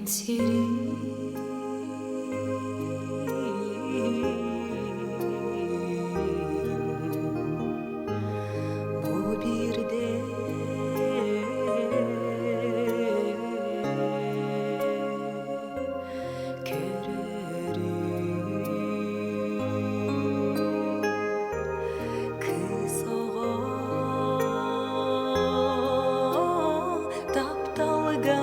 Сирин бу биирдэ көрөрүм. Кыыс оҕо тапталга.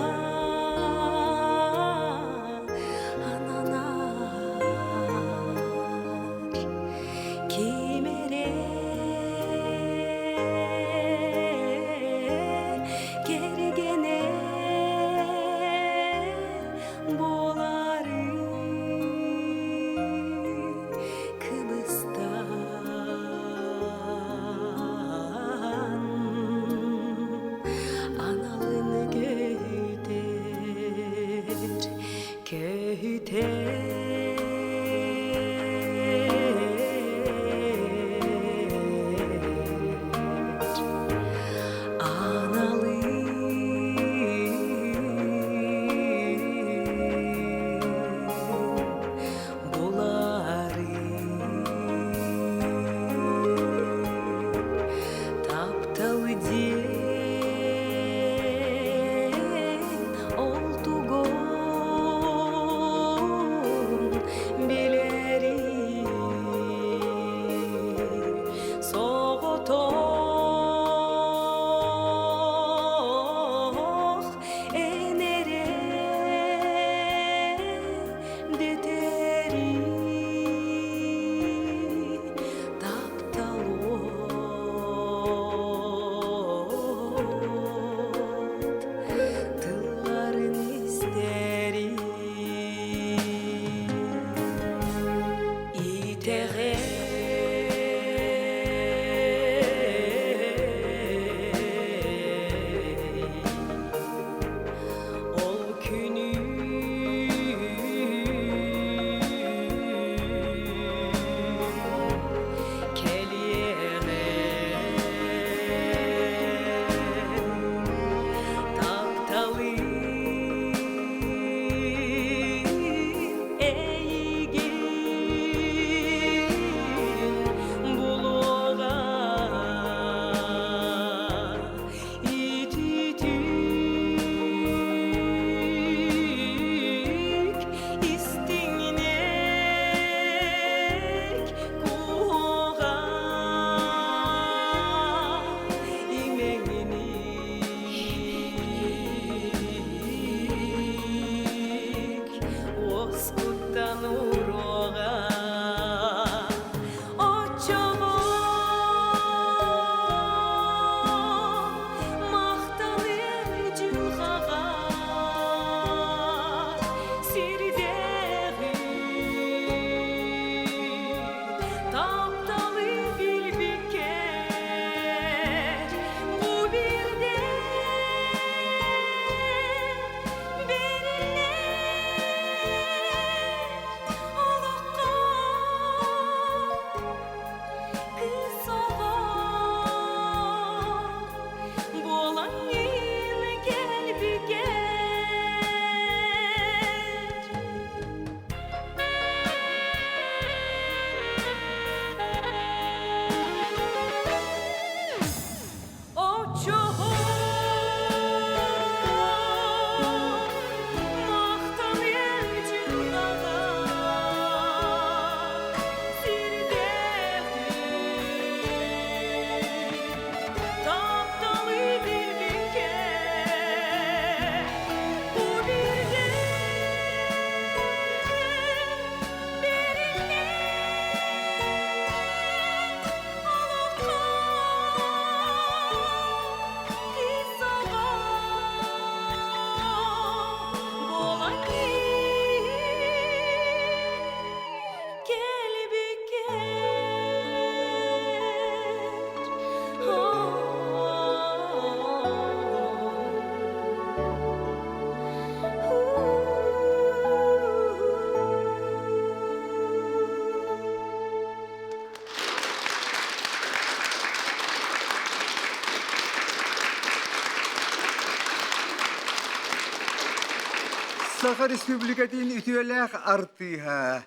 Саха Республикатын үтүөлээх артыыһа,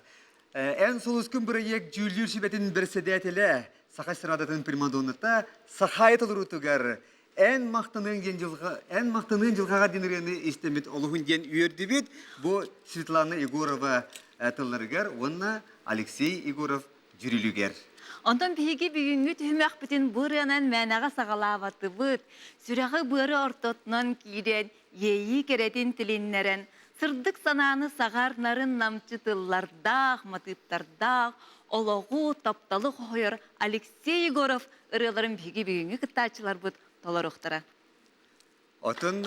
Эн сулускун бырайыак дьүүллүүр сүбэтин бэрэссэдээтэлэ, Саха эстрадатын примадонната Сахаайа толоруутугар Эн махтаныаҥ диэн дьылҕа, Эн махтаныаҥ дьылҕаҕар диэн ырыаны истэммит олуһун диэн үөрдүбүт. Бу Светлана Егорова тылларыгар уонна Алексей Егоров дьүрүлүгэр. Онтон биһиги бүгүҥҥү түһүмэхпитин бу ырыанан мээнэҕэ саҕалаабатыбыт. Сүрэҕи-быары ортотунан киирэн, иэйии кэрэтин тилиннэрэн, сырдык санааны саҕар нарын намчы тыллардаах, матыыптардаах, олоҕу, тапталы хоһуйар Алексей Егоров ырыаларын биһиги бүгүҥҥү кыттааччыларбыт толоруохтара. Отон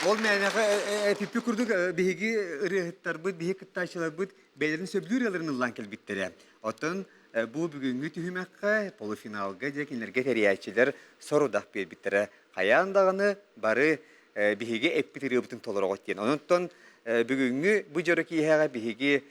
ол мээнэҕэ эпиппи курдук биһиги ырыаһыттарбыт, биһиги кыттааччыларбыт бэйэлэрин сөбүлүүр ырыаларын ыллаан кэлбиттэрэ. Оттон бу бүгүҥҥү түһүмэххэ полуфиналга дьэ кинилэргэ тэрийээччилэр сорудах биэрбиттэрэ. Хайаан даҕаны бары биһиги эппит ырыабытын толороҕут диэн. Онон бүгүҥҥү бу дьоро киэһэҕэ биһиги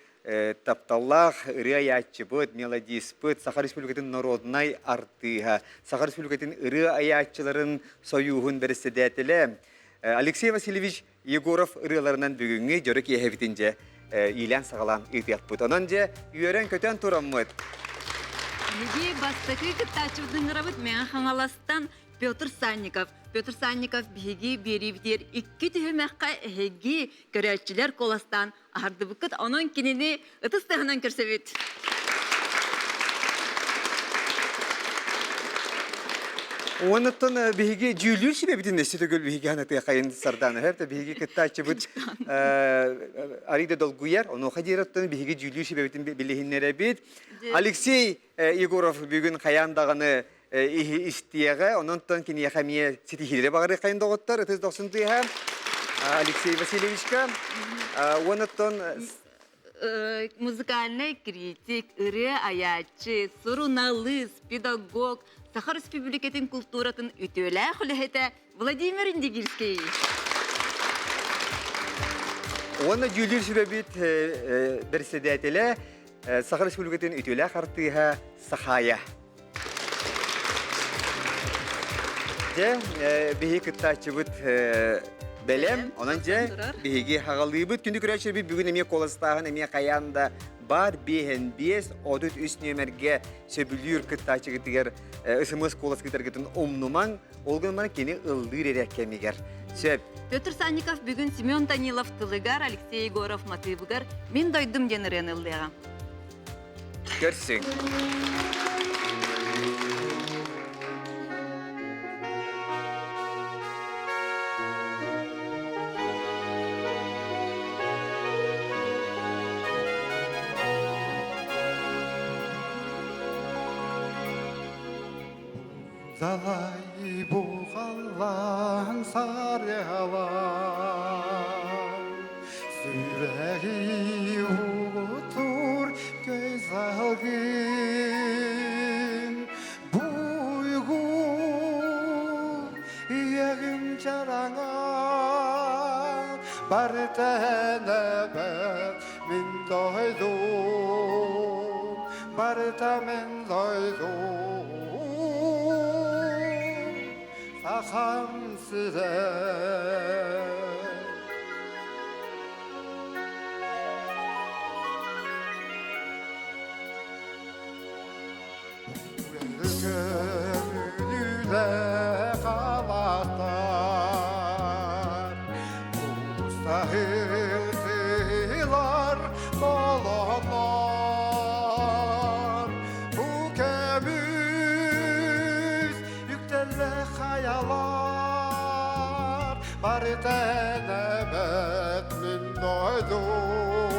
тапталлаах ырыа айааччыбыт, мелодиспыт, Саха Республикатын норуодунай артыыһа, Саха Республикатын ырыа айааччыларын сойууһун бэрэссэдээтэлэ Алексей Васильевич Егоров ырыаларынан бүгүҥҥү дьоро киэһэбитин дьэ иилээн-саҕалаан ыытыахпыт. Онон дьэ үөрэн-көтөн тураммыт. Биһиги бастакы кыттааччыбытын ыҥырабыт Мэҥэ Хаҥаластан Петр Санников. Петр Санников биһиги биэриибитигэр икки түһүмэххэ эһиги көрөөччүлэр куоластаан аһардыбыккыт. Онон кинини ытыс тыаһынан көрсөбүт. Уонуттан биһиги дьүүллүүр сүбэбитин өссө төгүл биһиги ханатыахайын Сардаана Херта биһиги кыттааччыбыт Арида долгуйар онуоха диэри биһиги дьүүллүүр сүбэбитин билиһиннэрэбит. Алексей Егоров бүгүн хайаан даҕаны истиэҕэ, онон киниэхэ эмиэ ситиһиилэри баҕарыаххайын доҕоттор, ытыс дохсун тыаһа Алексей Васильевичка. Уонуттан музыкальнай критик, ырыа айааччы, суруналыыс, педагог, Саха Республикатын култууратын үтүөлээх үлэһитэ Владимир Индигирский. Уонна дьүүллүүр сүбэбит бэрэссэдээтэлэ Саха Республикатын үтүөлээх артыыһа Сахая. Дьэ, биһиги кыттааччыбыт бэлэм. Онон дьэ, биһиги хаҕалыыбыт. Күндү көрөөччүлэрбит бүгүн эмиэ куоластааһын эмиэ хайаан да бар 5 33 нүөмэргэ сөбүлүүр кыттааччыгытыгар СМС куоласкытаргытын умнумаҥ. Ол гынан баран кини ыллыыр эрэ кэмигэр. Сөп. Петр Санников бүгүн Семен Данилов тылыгар, Алексей Егоров матыыбыгар «Мин дойдум» диэн ырыаны ыллыаҕа. Көрсүҥ. Далай буҕаллаан сарыалаан, Сүрэҕи угутур көй салгын, Буйгу ийэҕим чараҥа, Барыта энэбэт мин дойдум, Барыта мин дойдум. Сахам сирэ. Көмүлүлэ халаттар, Устаһытылар толоннор, Бу көмүс үктэллэ хайалар, Барыта энэбэт мин дойдум,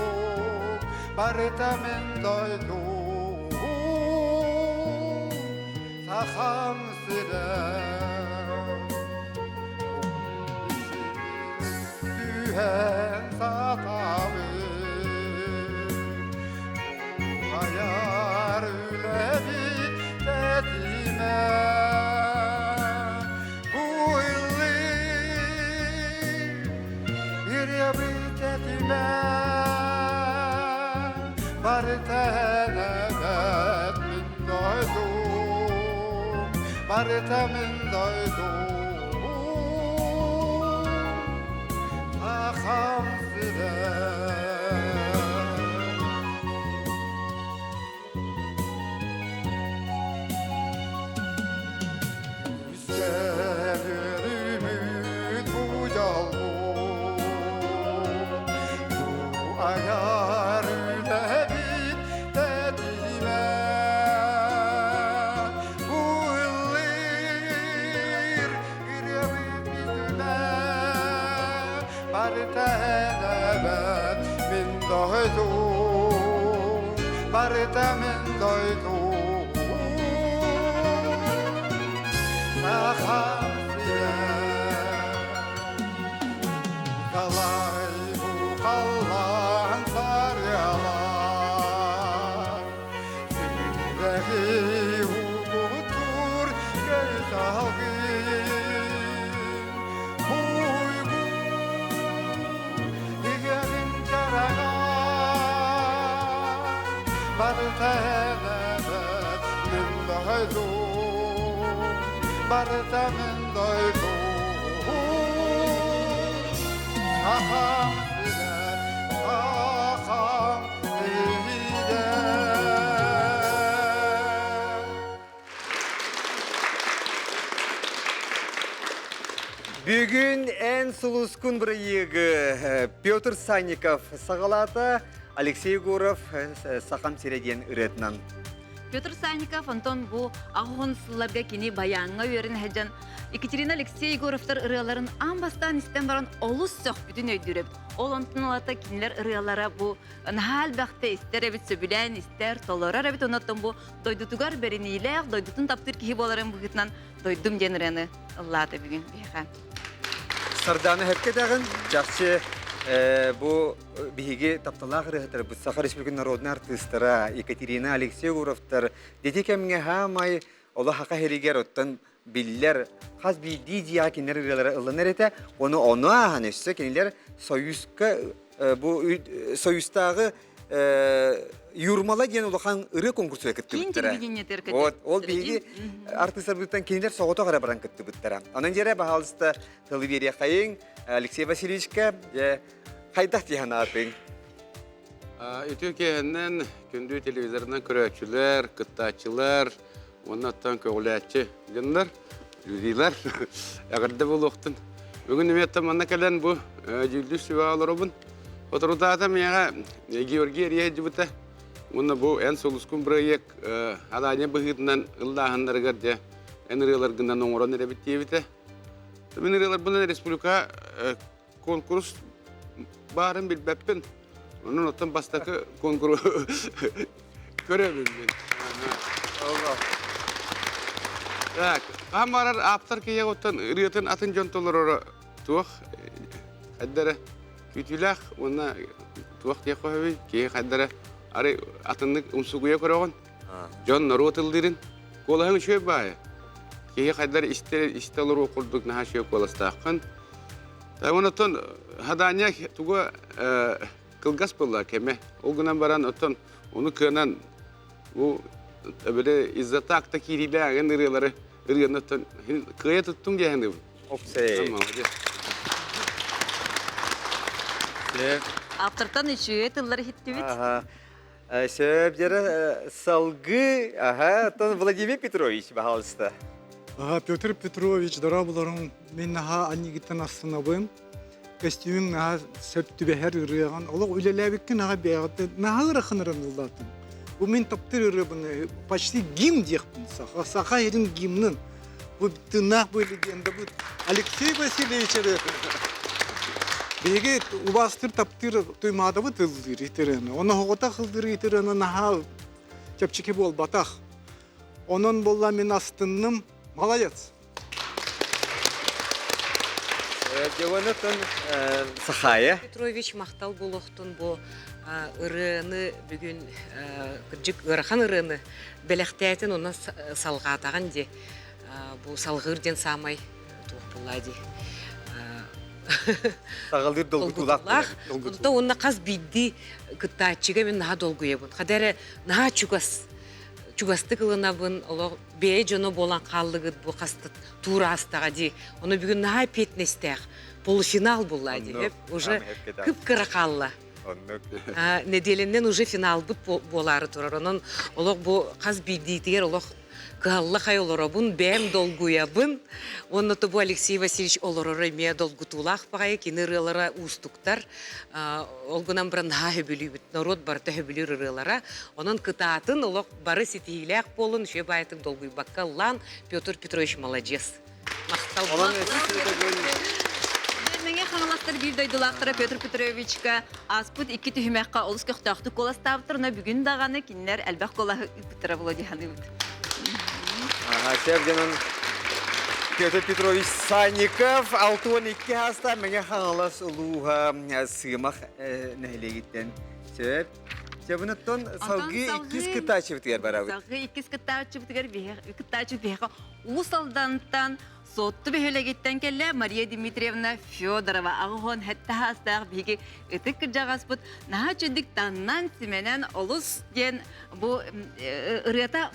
Барыта мин дойдум, Сахам сирэ. Түһэн сатабын, Айар үлэбит тэтимэ Бу ырыабыт тэтимэ Барыта энэбэт мин дойдум, Барыта мин дойдум. Сахам сирэ. Үскэлэрибит бу дьолбут, бу айар үлэбит тэтимэ, бу ыллыыр ырыабыт бүтүнэ, барыта энэбэт мин дойдум, барыта мин дойдум. Сахам сирэ Далай бу халлаан сарыалар Сүрэҕи угуттуур көй салгын Уйгу игэҕин чараҥа Барыта энэбэт мин дойдум Барыта мин дойдум Сахам сирэ, сахам сирэ. Бүгүн эн сулускун бырайыагы Петр Санников саҕалаата, Алексей Егоров Сахам сирэ диэн ырыатынан. Петр Санников онтон бу аҕыс сылларга кини баяҥҥа үөрэн сылдьан Екатерина Алексей Егоровтар ырыаларын аан бастаан истэн баран олус сөхпүтүн өйдүүр эбит. Ол онтон ылата кинилэр ырыалара бу наһаа элбэхтэ истэр эбит, сөбүлээн истэр, толорор эбит. Онон бу дойдутугар бэриниилээх, дойдутун таптыыр киһи буоларын быһыытынан дойдум диэн ырыаны ыллаата бүгүн биһиэхэ. Сардаана Хэпкэтэҕин чахчы бу биһиги тапталаах ырыаһыттарбыт Саха Республикатын народнай артыыстара Екатерина Алексей Егоровтар дети кэмҥэ хаамай олох хака иһиригэр оттон биллэр хас биирдии дьиэҕэ кинилэр ырыалара ылланар этэ ону ону ааһан өссө кинилэр союзка бу союзтааҕы Юрмала диэн улахан ырыа конкурсугар кыттыбыттара. Вот, ол биһиги артыыстарбытыттан кинилэр соҕотох эрэ баран кыттыбыттара. Онон дьэрэ, баһаалыста, тылы биэриэххэйиҥ Алексей Васильевичка, дьэ, хайдах дии санаатыҥ? Үтүө киэһэннэн күндү телевизорынан көрөөччүлэр, кыттааччылар, уонна көҕүлээччи дьоннор, жюрилар эҕэрдэ буолуохтун. Бүгүн эмиэ манна кэлэн бу дьүүллүүр сүбэҕэ олоробун. Соторутаата миэхэ Георгий эрийэ Уонна бу эн сулускун бырайыак адаанньа быһыытынан ыллааһыннарыгар дьэ эн ырыаларгынан оҥорон эрэбит диэбитэ. Мин ырыаларбынан республика конкурс баарын билбэппин. Онон оттон бастакы конкурс көрөбүн мин. Так, хаһан барар ааптар киһиэхэ оттон ырыатын атын дьон толороро туох хайдара күүтүүлээх уонна туох диэх хоһуй киһи хайдара арай атыннык умсугуйа көрөҕүн дьон норуот ыллыырын куолаһыҥ үчүгэй баайа киһи хайдар истэ истэ олоруох курдук наһаа үчүгэй куоластааххын Онтон хадаанньа туга кылгас буолла кэмэ. Ол гынан баран оттон ону кыанан бу били из-за так-то киириилээх ырыалары ырыаны оттон кыайа туттуҥ диэһэн Опсей. Молодец. Автортан үчүгэй тыллары иһиттибит. Ага. Сөп дьэрэ салгыы, ага, оттон Владимир Петрович, пожалуйста. Ага, Петр Петрович, дорооболоруҥ. Мин наһаа анньыгыттан астынабын. Көстүүмүҥ наһаа сөп түбэһэр ырыаҕын. Олох үлэлээбиккин аҕа бэйэҕиттэн наһаа ыарахан ырыаны ыллаатыҥ. Бу мин таптыыр ырыабын почти гимн диэхпин саха, саха иһин гимнын. Бу тыыннаах бу легенда бу Алексей Васильевич ырыата. Биһиги убаастыыр таптыыр Туймаадабыт ыллыыр итирыаны. Ону оҕотох ыллыыр итирыаны наһаа чэпчэки буолбатах. Онон буолла мин астынным. Молодец! Дьуонатан Сахая. Петрович махтал буолуохтун бу ырыаны бүгүн кырдьык ыарахан ырыаны бэлэхтээтин онно салҕаатаҕын дии бу салҕыыр диэн саамай туох буоллаа дии Саҕалыыр долгутуулаах. Онто уонна хас биирдии кыттааччыга мин наһаа долгуйабын. Хада эрэ наһаа чугас. чугастык ылынабын, олох бэйэ дьоно буолан хааллыгыт бу хаста туур аастаҕа дии. Ону бүгүн наһаа эппиэтинэстээх полуфинал булла дии. Уже кып-кыра хаалла. Оннук. Нэдиэлэннэн уже финалбыт буолаары турар. Онон олох бу хас биирдиитигэр олох кыһалла хай олоробун, бэйэм долгуйабын. Уонна то бу Алексей Васильевич олороро эмиэ долгутуулаах баҕайы, кини ырыалара уустуктар. Ол гынан баран наһаа сөбүлүүбүт, норуот барыта сөбүлүүр ырыалара. Онон кытаатын, олох бары ситиһиилээх буолун, үчүгэй баайытык долгуйбакка ыллаан, Петр Петрович маладьыас. Махтал. Онон Мэҥэ Хаҥаластар биир дойдулаахтара Петр Петровичка ааспыт икки түһүмэххэ олус көхтөөхтүк куоластаабыттар, но бүгүн даҕаны кинилэр элбэх куолаһы ыыппыттара буолуо дии саныыбыт. Ага, сөп дьонун Петр Петрович Санников 62 хаста Мэҥэ Хаҥалас улууһа Сыымах нэһилиэгиттэн сөп. Сөбүнүттэн салгыы иккис кыттааччыбытыгар барабыт. Салгыы иккис кыттааччыбытыгар кыттааччы биһиэхэ Уус Алдантан Суотту бөһүөлэгиттэн кэллэ Мария Дмитриевна Федорова аҕыһон сэттэ саастаах биһиги ытык кырдьаҕаспыт наһаа үчүгдүк таннан симэнэн олус диэн бу ырыата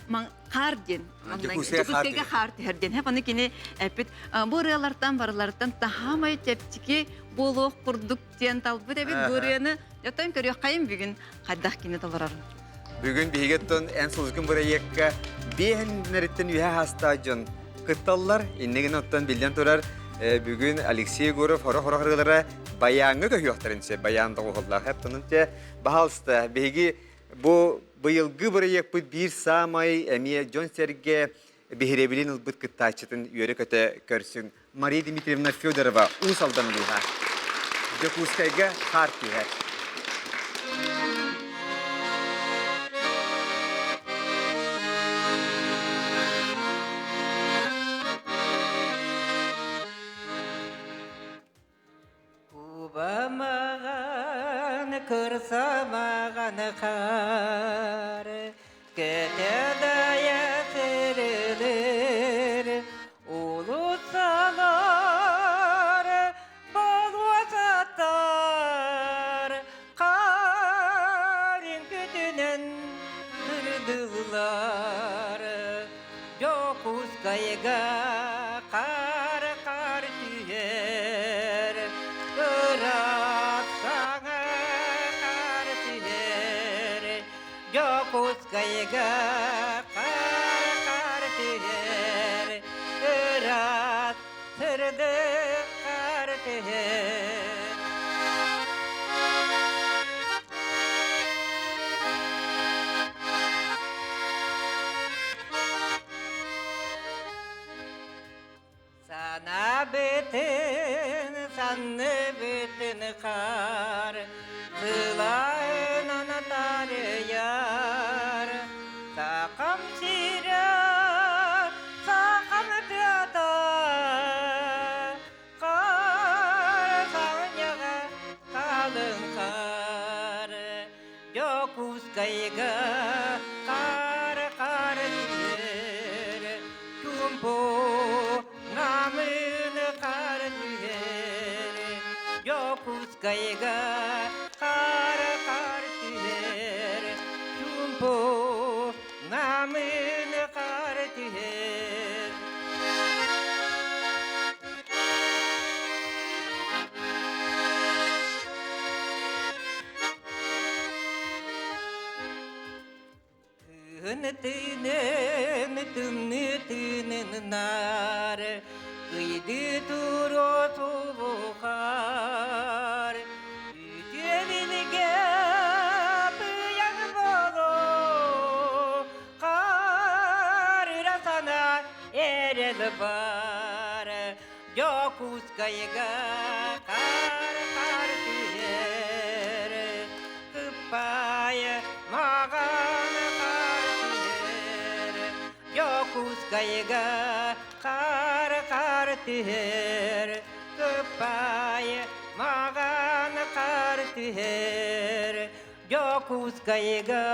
хаар диэн Дьокуускайга хаар түһэр диэн аны кини эппит бу ырыалартан барыларыттан таһаамай чэпчэки буолуох курдук диэн талбыт эбит бу ырыаны оттон көрүөххэйин бүгүн хайдах кини толорорун. Бүгүн биһиги оттон эн сулускун бырайыакка биэһиннэриттэн үһэ хаастаах дьон кытталлар. Иннигин оттон биллэн турар бүгүн Алексей Егоров хоро-хоро ырыалара баяҥҥа көһүөхтэрин сөп. Баян доҕуһуллаах эптонун те баһалста биһиги бу быйылгы бырайыакпыт биир саамай эмиэ дьон-сэргэ биһирэбилин ылбыт кыттааччытын үөрэ-көтө көрсүҥ. Мария Дмитриевна Федорова, Уус Алдан улууһа. Дьокуускайга хаар түһэр. Кубамаҕан кырсамаҕан хаар көтө дайа сырылыр улуссалар болуосаттар харын күтүнэн кырдыллар Дьокуускайга хаар-хаар түһэр, ыраас саҥа хаар түһэр. Дьокуускайга хаар-хаар түһэр, ыраас сырдык хаар түһэр. Санаабытын, санныбытын хаар, сылаынан таарыйар. Сахам сирэ, сахам тыата, хаар саҕынньаҕа халыҥ хаар. Дьокуускайга хаар-хаар түһэр, чуумпу намыын хаар түһэр. Дьокуускайга хаар-хаар түһэр, чуумпу намыын хаар түһэр. Кыһын тыынын, тымныы тыынын наар, Кыйды туруо субухар. Үтүө билгэ быйаҥ боло, Хаар ыра санаа эрэл бар. Дьокуускайга хаар-хаар түһэр, Кыппаайы маҕан хаар түһэр. Дьокуускайга хаар-хаар түһэр, Кыппаайы маҕан хаар түһэр. Дьокуускайга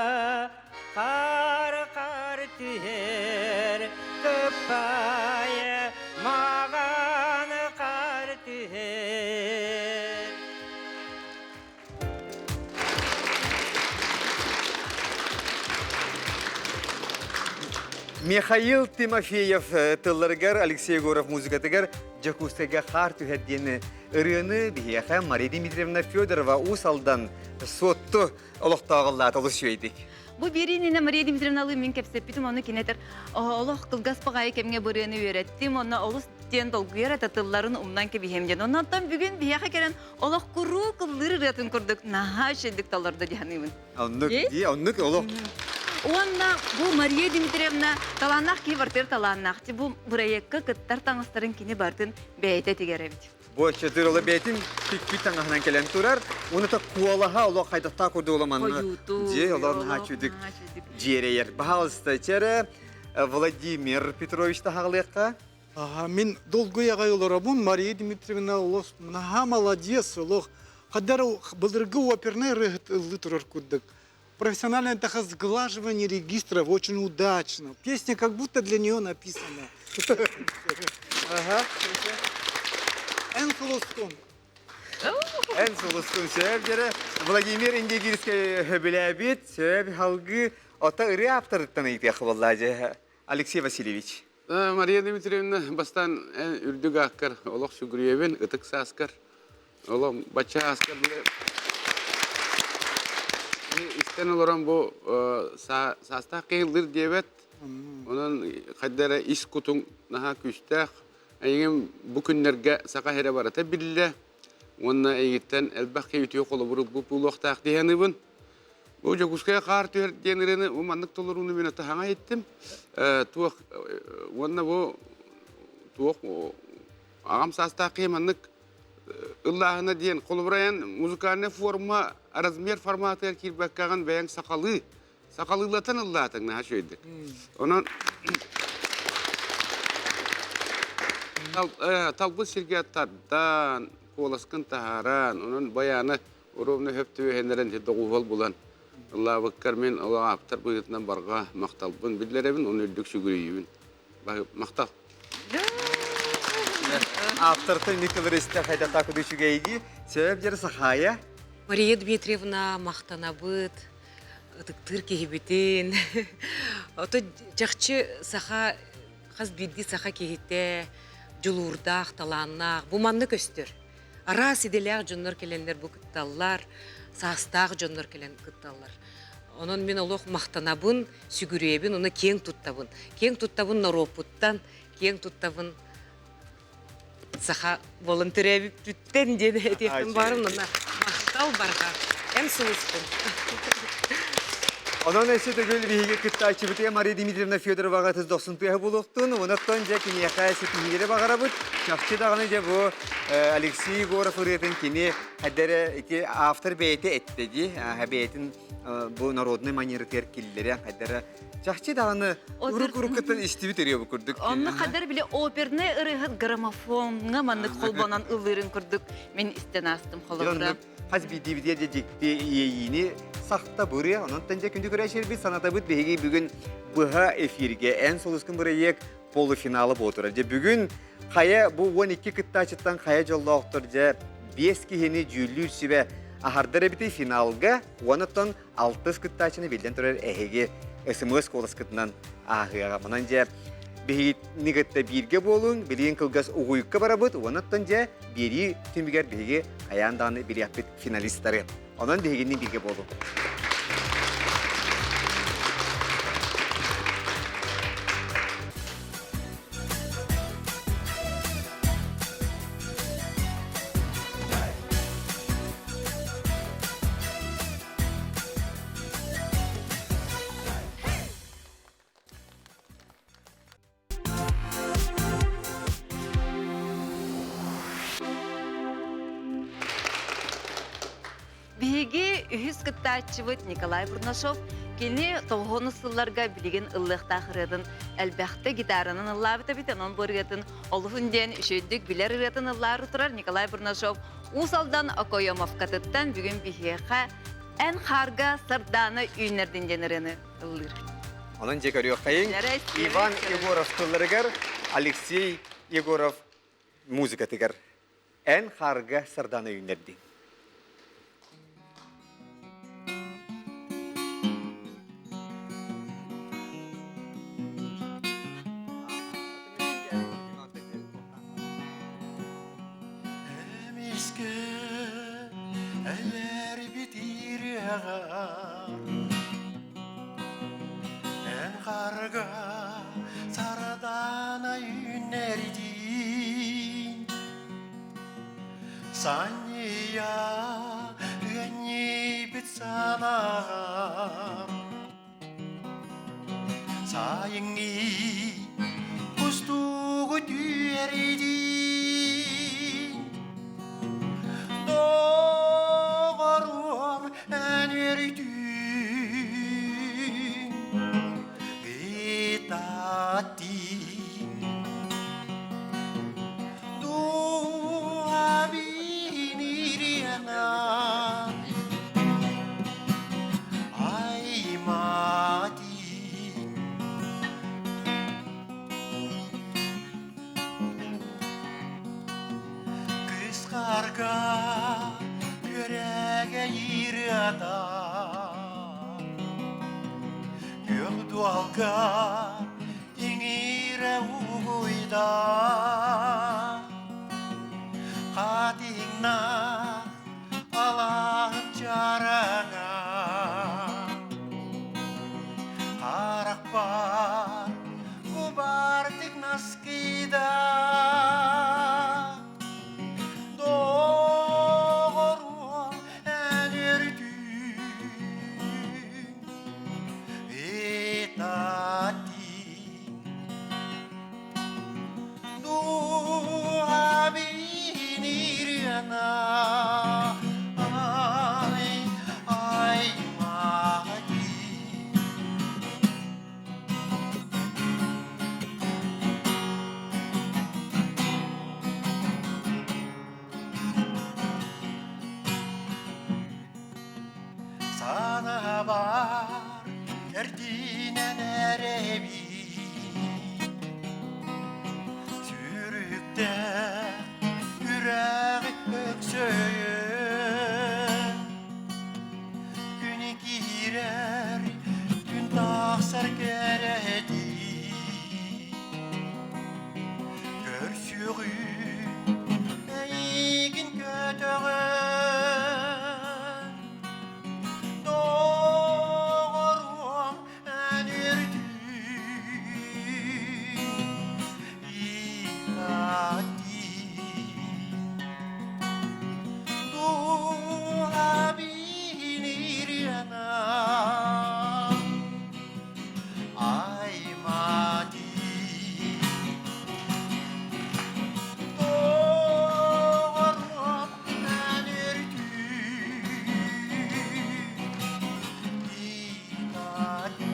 хаар-хаар түһэр, кыппайа маҕан хаар түһэр. Михаил Тимофеев тылларыгар Алексей Егоров музыкатыгар Дьокуускайга хаар түһэр диэн ырыаны биһиэхэ Мария Дмитриевна Федорова Уус Алдан Суотту олохтооҕо ыллаата олус үчүгэйдик. Бу биэриининэ Мария Дмитриевналыы мин кэпсэппитим, ону кини этэр, олох кылгас баҕайы кэмҥэ бу ырыаны үөрэттим, онно олус диэн долгуйар этэ тылларын умнан кэбиһиэм диэн. Оннуттан бүгүн биһиэхэ кэлэн олох куруук ыллыыр ырыатын курдук наһаа үчүгэйдик толордо дии саныыбын. Оннук дии, оннук олох. Уонна бу Мария Дмитриевна талааннаах киһи барытыгар талааннаах. Бу бырайыакка кыттар таҥастарын кини барытын бэйэтэ тигэр эбит. Бу өччөтүр оло бэйэтин тикпит таҥаһынан кэлэн турар. Уонна та куолаһа олох хайдахтаах курдук оло манна дьиэ олор наһаа чүдүк дьиэрэйэр. Баһаалыста чэрэ Владимир Петрович таһаҕалыахха. Аха, мин долгуй аҕай олоробун. Мария Дмитриевна олох наһаа молодец, олох хаддар былыргы опернай ырыаһыт ыллыы турар курдук. Профессиональное сглаживание регистров очень удачно. Песня как будто для нее написана. Ага. Эн сулускун. Эн сулускун сөп дьэрэ Владимир Индигирскэй хөбүлээбит сөп халгы ото ырыа авторыттан ыйытыах буолла дьэ Алексей Васильевич. Мария Дмитриевна, бастаан үрдүк ааккар олох сүгүрүйэбин, ытык сааскар, олох бачча ааскар истэн олорон бу саастаах киһи ыллыыр диэбэт, онон хайда эрэ ис кутуҥ наһаа күүстээх. Эйигин бу күннэргэ саха сирэ барыта биллэ уонна эйигиттэн элбэх киһи үтүө холобур ылбыт буолуохтаах дии саныыбын. Бу Дьокуускайга хаар түһэр диэн ырыаны бу маннык толорууну мин ата саҥа иһиттим. Туох уонна бу туох аҕам саастаах киһи маннык ыллааһына диэн холобура музыкальная форма размер форматыгар киирбэккэҕин бэйэҥ сахалыы сахалыылатан ыллаатыҥ наһаа үчүгэйдик. Онон талбыт сиргэ тардан, куоласкын таһааран, онон байааны Уруобуна сөп түбэһиннэрэн ити доҕуһуол булан ыллаабыккар мин олох ааптар быһыытынан барҕа махталбын биллэрэбин уонна үрдүк сүгүрүйүүбүн. Махтал. Ааптартан Николай истэ хайдахтаах куду үчүгэйдии. Сөп дьэр Сахая. Мария Дмитриевна махтанабыт, ытыктыыр киһибитин. Ото чахчы саха хас биирдии саха киһитэ дьулуурдаах, талааннаах. Бу манна көстөр. Араас идэлээх дьоннор кэлэннэр бу кытталлар, саастаах дьоннор кэлэн кытталлар. Онон мин олох махтанабын, сүгүрүйэбин, уонна киэҥ туттабын. Киэҥ туттабын норуоппуттан, киэҥ туттабын саха буолан төрөөбүппүттэн диэн этиэхпин баарым уонна махтал барҕа. Эн сулускун. Онон өссө төгүл биһиги кыттааччыбытыгар Мария Дмитриевна Федороваҕа ытыс дохсун тыаһа буолуохтун. Онон дьэ киниэхэ ситиһиилэри баҕарабыт. Чахчы даҕаны дьэ бу Алексей Егоров ырыатын кини хайдары ити автор бэйэтэ эттэ дии. Бэйэтин бу народный манератыгар киллэрэ хайдары чахчы даҕаны урук-уруккуттан истибит ырыа бу курдук. Онно хадар били оперный ырыаһыт граммофоҥҥа маннык холбонон ыллыырын курдук мин истэн аастым холобура. Хас биирдиибитигэр дьэ дьикти иэйиини сахта бырыа. Онон дьэ күндү көрөөччүлэрбит санатабыт биһиги бүгүн быһа эфиргэ эн сулускун бырайыак полуфинала буола турар. Дьэ бүгүн хайа бу 12 кыттааччыттан хайа дьоллоохтор дьэ 5 киһини дьүүллүүр сүбэ аһардар эбитий финалга уонна алтыс кыттааччыны биллэн турар эһиги СМС куоласкытынан ааһыаҕа. Манан дьэ биһигини кытта бииргэ буолуҥ, билигин кылгас угуйукка барабыт, уонна дьэ биэрии түмүгэр биһиги хайаан даҕаны билиэхпит финалистары. Онон биһигини бииргэ буолуҥ. Биһиги үһүс кыттааччыбыт Николай Бурнашов кини тоҕуһун сылларга билигин ыллыахтаах ырыатын элбэхтэ гитаранан ыллаабыт эбит. Онон бу ырыатын олуһун диэн үчүгэйдик билэр ырыатын ыллаары турар Николай Бурнашов Уус Алдан Окоемовкатыттан бүгүн биһиэхэ Эн хаарга сардаана үүннэрдин диэн ырыаны ыллыыр. Онон дьэ көрүөххэйиҥ Иван Егоров тылларыгар Алексей Егоров музыкатыгар Эн хаарга сардаана үүннэрдиҥ. Сүрэҕэр Эн харга сардаана үүннэрдиин Санньыйа үөнньүйбүт санаҕар Сайыҥҥы кустугу түһэрдиин Доҕоруом эн үөрдүүн Ытаттыын Дуһабин ириэнэ Аймаатин Кыысхарга күөрэгэ ырыата Күөх дуолга иҥиирэ угуйда Хатыҥнаах алааһым чараҥа Харахпар кубартык наскыйда Доҕоруом эн өрүтүҥ Ытатыҥ Дуһабин ырыана ай аймаҕатыы Санаабар эрдинэн эрэбин Сүрүктээх үрэҕи өксөйөн Күн киирэр, күн тахсар кэрэтии Көрсүөҕүм эйигин көтөҕөн Доҕоруом эн үрдүн Иитаттыын Дууһабын ириэнэ аймаатыы Доҕоруом эн үрдүн Иитаттыы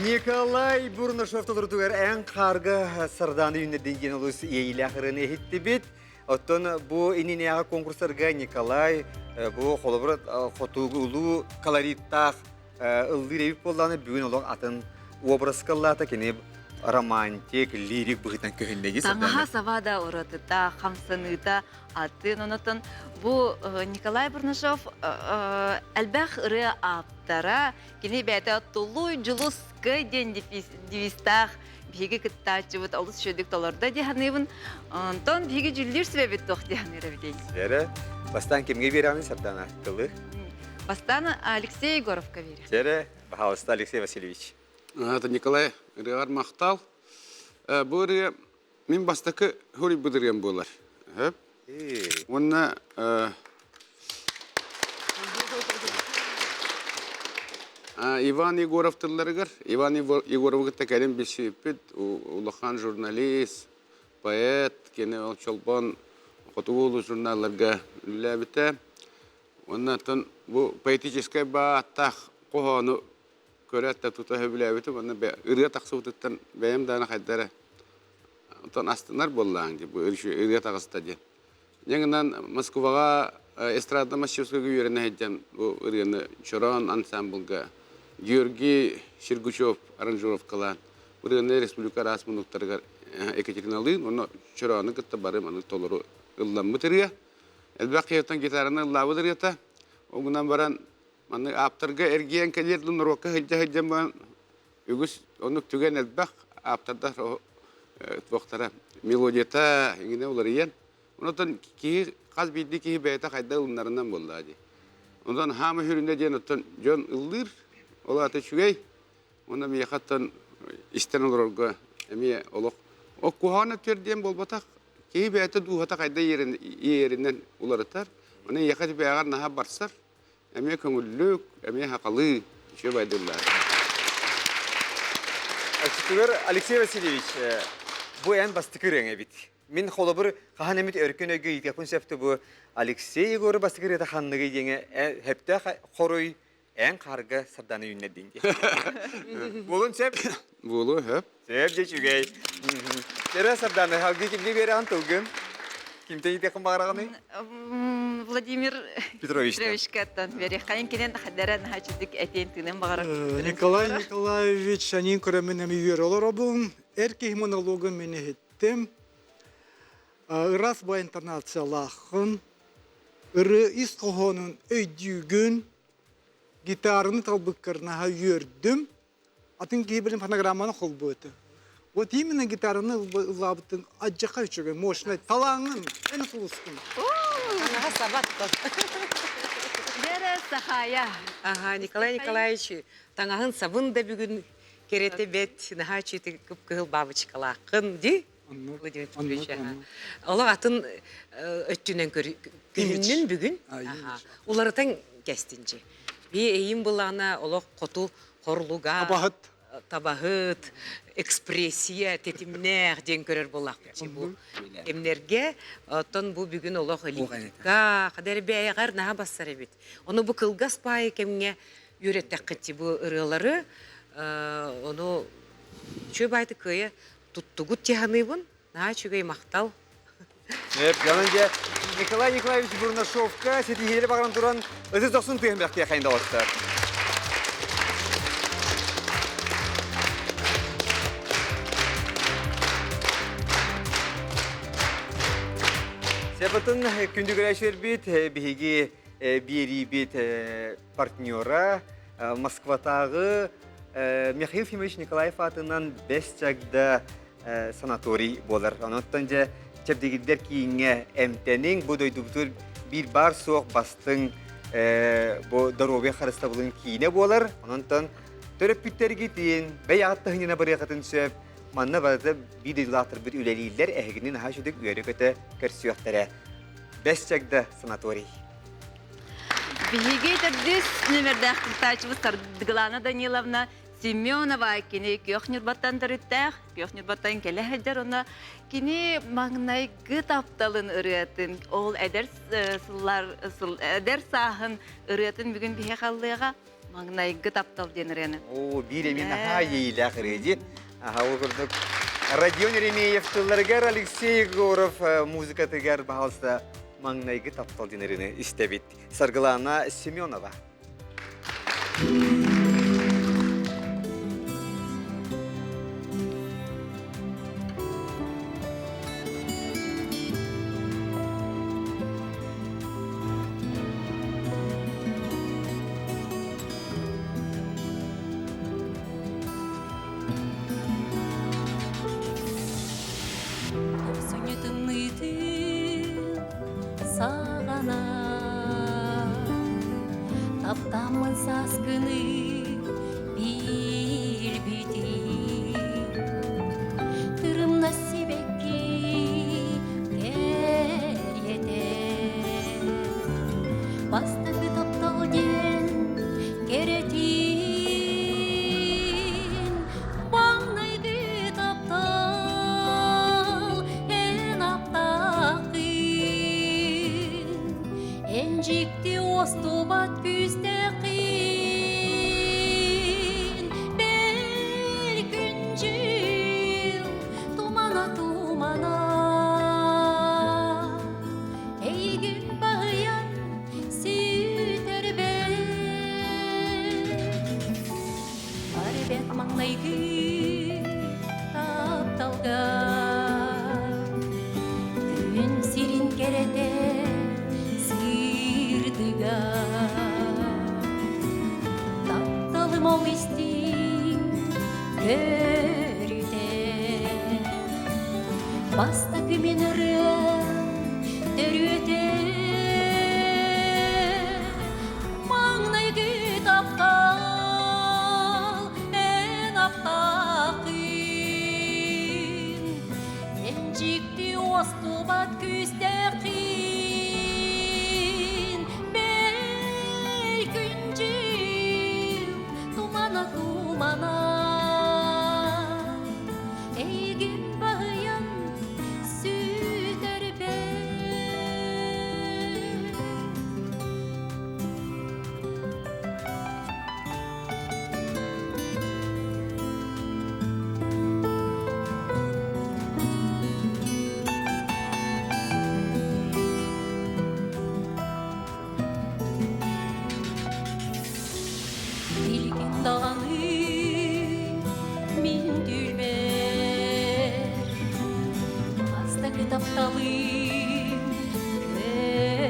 Николай Бурнашов толорутугар эн хаарга сардааны үүннэрдин диэн олус иэйиилээх ырыаны иһиттибит. Оттон бу иннинээҕи конкурстарга Николай бу холобура хотугу улуу колориттаах ыллыыр эбит буоллаҕына бүгүн олох атын образка ыллаата кини романтик, лирик быһыытынан көһүннэ дии Таҥаһа саба да уратыта, хамсаныыта атын. Онотон бу Николай Бурнашов элбэх ырыа ааптара, кини бэйэтэ Тулуй Дьулускай диэн девизтаах биһиги кыттааччыбыт олус үчүгүйдүк толордо дии саныыбын. Онтон биһиги дьүллүүр сүбэбит туох дии саныыр эбитий? Эрэ, бастаан кимҥэ биэрэҕиний Сардана тылы? Бастаан Алексей Егоровка биэриэх. Эрэ, пожалуйста, Алексей Васильевич. Это Николай ырыаҕар махтал. Бу ырыа мин бастакы суруйбут ырыам буолар. Сөп. Уонна Иван Егоров тылларыгар, Иван Егоровы кытта кэлин билсибиппит, улахан журналист, поэт, кини ол Чолбон хотугу улуу журналларга үлэлээбитэ. Уонна оттон бу поэтическай бааттаах хоһоону көрөөт да тута сөбүлээбитим уонна ырыа тахсыбытыттан бэйэм даҕаны хайда эрэ оттон астынар буоллаҕыҥ дии бу ырыа таҕыста диэн. Дьэ гынан Москваҕа Эстрада мастерскойга үөрэнэ сылдьан бу ырыаны Чороон ансамблга Георгий Сергучев аранжировкалаан ырыаны республика араас муннуктарыгар Екатериналыын уонна Чороону кытта бары маны толору ылламмыт ырыа. Элбэх киһиттэн гитараны ыллаабыт ырыата. Ол гынан баран маннык ааптарга эргийэн кэлиэр норуокка сылдьа сылдьан баран үгүс оннук түгэн элбэх ааптардар туохтара мелодията иҥинэ уларыйан Онтон киһи хас биирдии киһи бэйэтэ хайдах ылынарынан буоллаҕа дии. Онтон хаама сүрүнэ диэн оттон дьон ыллыыр, ол аата үчүгэй. Уонна миэхэ оттон истэн олорорго эмиэ олох ол куһаҕан өттүгэр диэн буолбатах. Киһи бэйэтэ дууһата хайда иэйэринэн уларытар. Онон эйиэхэ бэйэҕэр наһаа барсар. Эмиэ көҥүллүк, эмиэ сахалыы үчүгэй байдыллар. Оччотугар Алексей Васильевич, бу эн бастакы ырыаҥ эбит. Мин холобур хаһан эмит өркөн өйгө иитиэхпин сөптө бу Алексей Егоров бастакы ырыата ханныгый диэҥэ сөптөөх хоруй эн хаарга сардаана үүннэрдиҥ диэн. Буолун сөп? Буолуо сөп. Сөп дьэ үчүгэй. Эрэ Сардаана, салгыы кимгэ биэрэҕин тылгын? Кимтэн иитиэххин баҕараҕыный? Владимир Петрович. Петровичкаттан биэриэххэйин кинен хадара наһаа этиэн тыынан баҕарар. Николай Николаевич анин көрөмүн эми үөрэ олоробун. Эр киһи монологун мин иһиттим. Ыраас бу интонациялааххын, ырыа ис хоһоонун өйдүүгүн, гитараны талбыккар наһаа үөрдүм. Атын киһи билин фонограмманы холбуо этэ. Вот именно гитараны ыллаабытын адьаха үчүгэй, мощный, талааҥҥын, эн сулускун. Анаха сабат. Вера Сахая. Ага, Николай Николаевич, таҥаһын сабын да бүгүн кэрэтэ бэт, наһаа үчүгэй кып-кыһыл бабочкалааххын ди. Владимир Петрович, олох атын өттүнэн көрүннүн бүгүн. Уларытан кэстинчи. Би эйим былаана олох хоту хорлуга табаһыт табаһыт экспрессия тэтимнээх диэн көрөр буоллахпыт бу кэмнэргэ оттон бу бүгүн олох лирика хадэрбээйэҕэр наһаа бассар эбит ону бу кылгас паайы кэмҥэ үөрэттэххит бу ырыалары ону үчүгэй баайты кыайа туттугут тиһаныыбын наһаа үчүгэй махтал Дьонун дьэ Николай Николаевич Бурнашовка ситиһиилэри баҕаран туран ытыс дохсун тыаһын бэхтиэхэйин доҕоттор. Сепатын күндү көрөөччүлэрбит биһиги биэриибит партнера Москватааҕы Михаил Ефимович Николаев аатынан Бэс Чагда санаторий буолар. Онон дьэ чэбдигирдэр кииҥҥэ эмтэниҥ, бу дойдубутугар биир баар суох бастыҥ бу доруобуйа харыстабылын киинэ буолар. Онон төрөппүттэргитин, бэйэҕит таһынньына барыахытын сөп. Манна барыта биир дойдулаахтарбыт үлэлииллэр, эһигини наһаа үчүгэй үөрэ-көтө көрсүөхтэрэ. Бэс Чагда санаторий. Биһиги төрдүс нүмердээх кыттааччыбыт Саргылана Даниловна Семенова кини Күөх Ньурбаттан төрүттээх, Күөх Ньурбаттан кэлэ сылдьар уонна кини маҥнайгы тапталын ырыатын, ол эдэр сыллар эдэр сааһын ырыатын бүгүн биһиэхэ ыллыаҕа маҥнайгы таптал диэн ырыаны. Оо, биир эмиэ наһаа иэйиилээх ырыа дии. Аха, ол курдук Родион Еремеев тылларыгар Алексей Егоров музыкатыгар баһалса маҥнайгы таптал диэн ырыаны истэбит. Саргылана Семенова. Тохсунньу тымныытын саҕана Таптааммын сааскыны билбитим Тырымнас сибэкки кэриэтэ Бастакы таптал диэн кэрэтин Маҥнайгы таптал эн аптааххын Эн дьикти уостубат күүстээххин. Бастакы мин ырыам төрүөтэ Маҥнайгы таптал эн аптааххын Эн дьикти уостубат күүстээххин Бэл күн-дьыл тумана тумана Эйигин баһыйан сүтэрбэт. Билигин даҕаны мин түүлбэр бастакы тапталым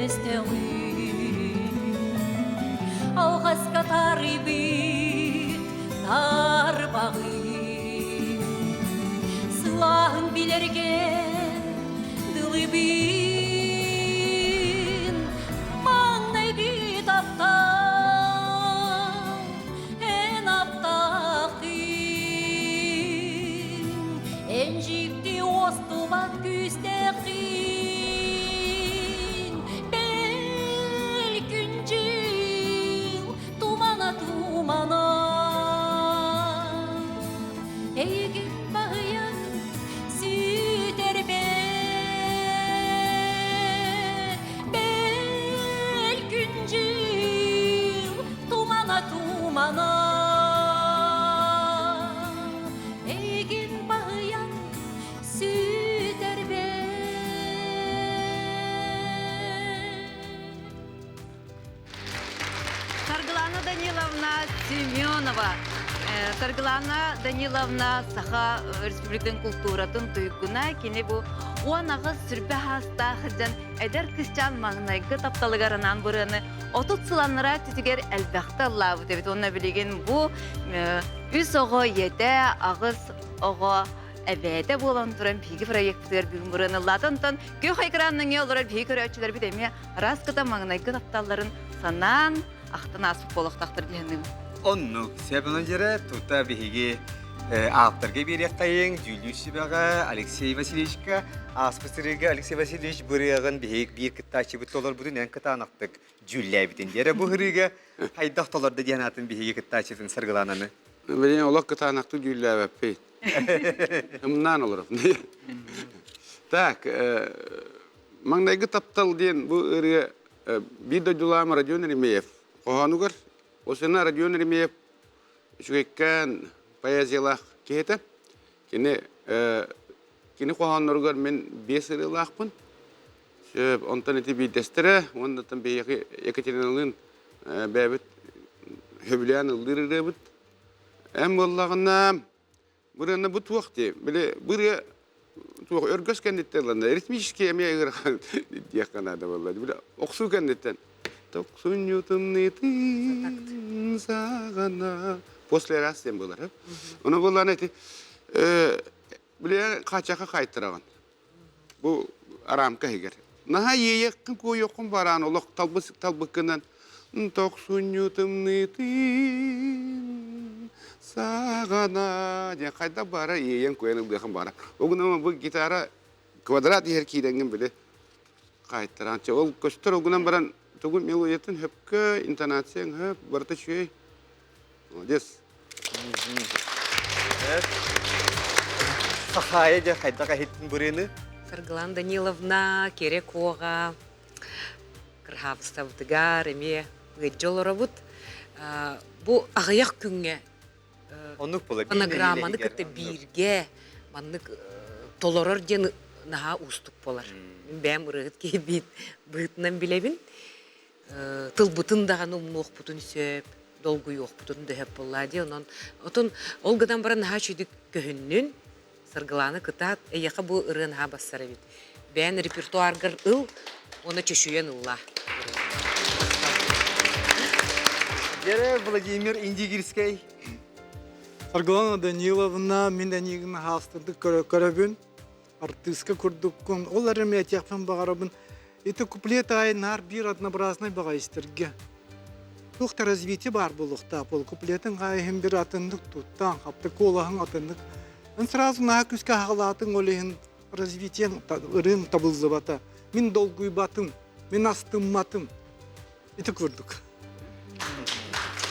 көстөҕүн алҕаска таарыйбыт тарбаҕым сылааһын билэргэ дылыбын маҥнайгы таптал эн аптааххын эн дьикти уостубат күүстээххин бэл күн-дьыл тумана тумана эйигин баһыйан сүтэрбэт бэл күн-дьыл тумана тумана эйигин баһыйан сүтэрбэт Саргылана Даниловна Семенова. Саргылана Даниловна Саха Республикатын култууратын туйгуна. Кини бу 18 сүрбэ хаастаах дьон эдэр кысчаан маҥнайгы тапталыгар анаан бырыаны 30 сыланнара түтүгэр элбэхтэ ыллаабыт эбит. Уонна билигин бу үс оҕо ийэтэ, аҕыс оҕо эбээтэ буолан туран биһиги проектыгар бүгүн бырыаны ыллаата. Онтон күөх экранныҥа олорор биһиги көрөөччүлэрбит эмиэ Араас кыта маҥнайгы тапталларын санаан, ахтан ааспыт буолуохтаахтар диһэниҥ. Оннук. Сөп дьэрэ тута биһиги ааптарга биэриэххэйиҥ, дьүүллүүр сүбэҕэ Алексей Васильевичка ааспыт сырыыга Алексей Васильевич бырыаҕын биһиги биир кыттааччыбыт толорбутун эн кытаанахтык дьүүллээбитин. Дьэрэ бу ырыыга хайдах толордо диэн аатын биһиги кыттааччытын Саргылаананы. Билигин олох кытаанахтык дьүүллээбэппит. Ымнаан олорор. Так, Маҥнайгы таптал диэн бу ырыа биир дойдулаам Родион Еремеев хоһоонугар Осена Родион Еремеев үчүгэйкээн поэзиялаах киһи этэ. Кини кини хоһоонноругар мин биэс ырыалаахпын. Сөп, онтон ити биирдэстэрэ уонна биһиэхэ Екатериналыын бэйэбит сөбүлээн ыллыыр ырыабыт. Эн буоллаҕына Бырыаны бу туох дии, били бырыа туох өргөс кэнниттэн ыланна ритмический эмиэ ыарахан диэххэ наада буолла. Били охсуу кэнниттэн тохсунньу тымныытын саҕана после раз диэн буолар. Ону буоллаҕына ити били хаачаха хаайтараҕын. Бу араамка иһигэр. Наһаа иэйэххин куойуоххун бараан олох талбыс талбыккынан тохсунньу тымныытын саҕана диэн хайдах баара иэйэн куйан ыллыахын баара. Ол гынан бу гитара квадрат иһэр киирэҥҥин били хаайтараан ол көстөр ол гынан баран тугун мелодиятын хөпкө интонацияҥ хөп барыта үчүгэй Молодец. Сахаайа дьэ хайдах эһиттин бырыыны? Саргылан Даниловна, Кере Куоҕа, Кырһаабыстабытыгар эмиэ ыалдьа олоробут. Бу аҕыйах күҥҥэ Оннук буолар. фонограмманы кытта бииргэ маннык толорор диэн наһаа уустук буолар. Мин бэйэм ырыаһыт киһи быһыытынан билэбин. Тылбытын даҕаны умнуохпутун сөп, долгуйуохпутун да сөп буоллаа дии. Онон отон ол гынан баран наһаа үчүгдүк көһүннүн, Саргылаана кытаат, эйиэхэ бу ырыа наһаа бассар эбит. Бэйэн репертуаргар ыл уонна чөчүйэн ыллаа. Дьэрэ Владимир Индигирскэй. Саргылана Даниловна, мин эйигин хаастырдык көрөбүн. Артыыска курдуккун. Ол эрэ этиэхпин баҕарабын. Ити куплет аайы наар биир однообразный баҕа истэргэ. Туох да развитие баар буолуохтаах. Ол куплетын хаайыһын бир атыннык туттаан, хапта куолаһын атыннык. Эн сразу наһаа күүскэ аһаҕалаатыҥ, ол иһин развитиең ырыаҥ табыллыбата. Мин долгуйбатым, мин астымматым. Ити курдук.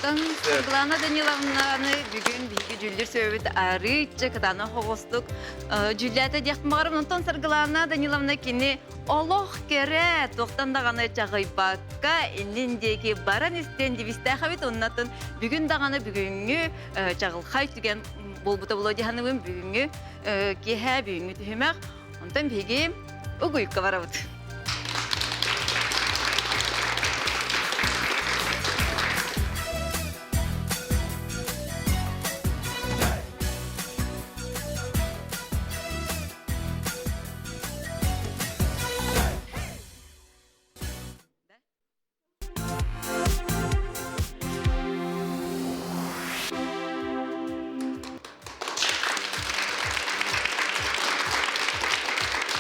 Саргылана Даниловнаны бүгүн биһиги дьүүллүүр сүбэбит арыычча кытаанах оҕустук дьүүллээтэ диэхпин баҕарабын. Онтон Саргылана Даниловна кини олох кэрэ, туохтан даҕаны чаҕыйбакка иннин диэки баран истиэн девизтээх эбит. Оннатын бүгүн даҕаны бүгүҥҥү чаҕылхай түгэн буолбута буолуо дии саныыбын. Бүгүҥҥү киэһэ, бүгүҥҥү түһүмэх. Онтон биһиги угуйукка барабыт.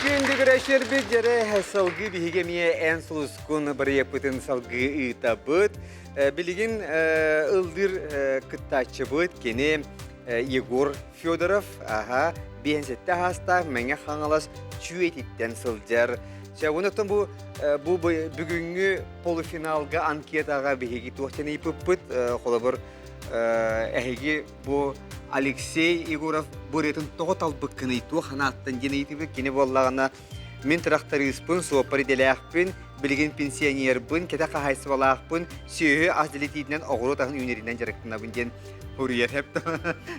Күндү көрөччүлэрбит дьэрэ салгыы биһиги эмиэ эн сулускун бырайыакпытын салгыы ыытабыт. Билигин ыллыыр кыттааччыбыт кини Егор Федоров, аха, 57 аастаах Мэҥэ Хаҥалас Чүөтиттэн сылдьар. Чэ, онон бу бу бүгүҥҥү полуфиналга анкетаҕа биһиги туох диэн ыйыппыппыт, холобур, эһиги бу Алексей Егоров бу ырыатын тоҕо талбыккыный, туох санааттан диэн ыйытыбыт. Кини буоллаҕына, мин тырахтарыыспын, суоппар идэлээхпин, билигин пенсионербын, кэтэх хаһаайыстыбалаахпын, сүөһү ас дэлэтиитинэн оҕуруот аһын үүнэринэн дьарыктанабын диэн суруйар хэп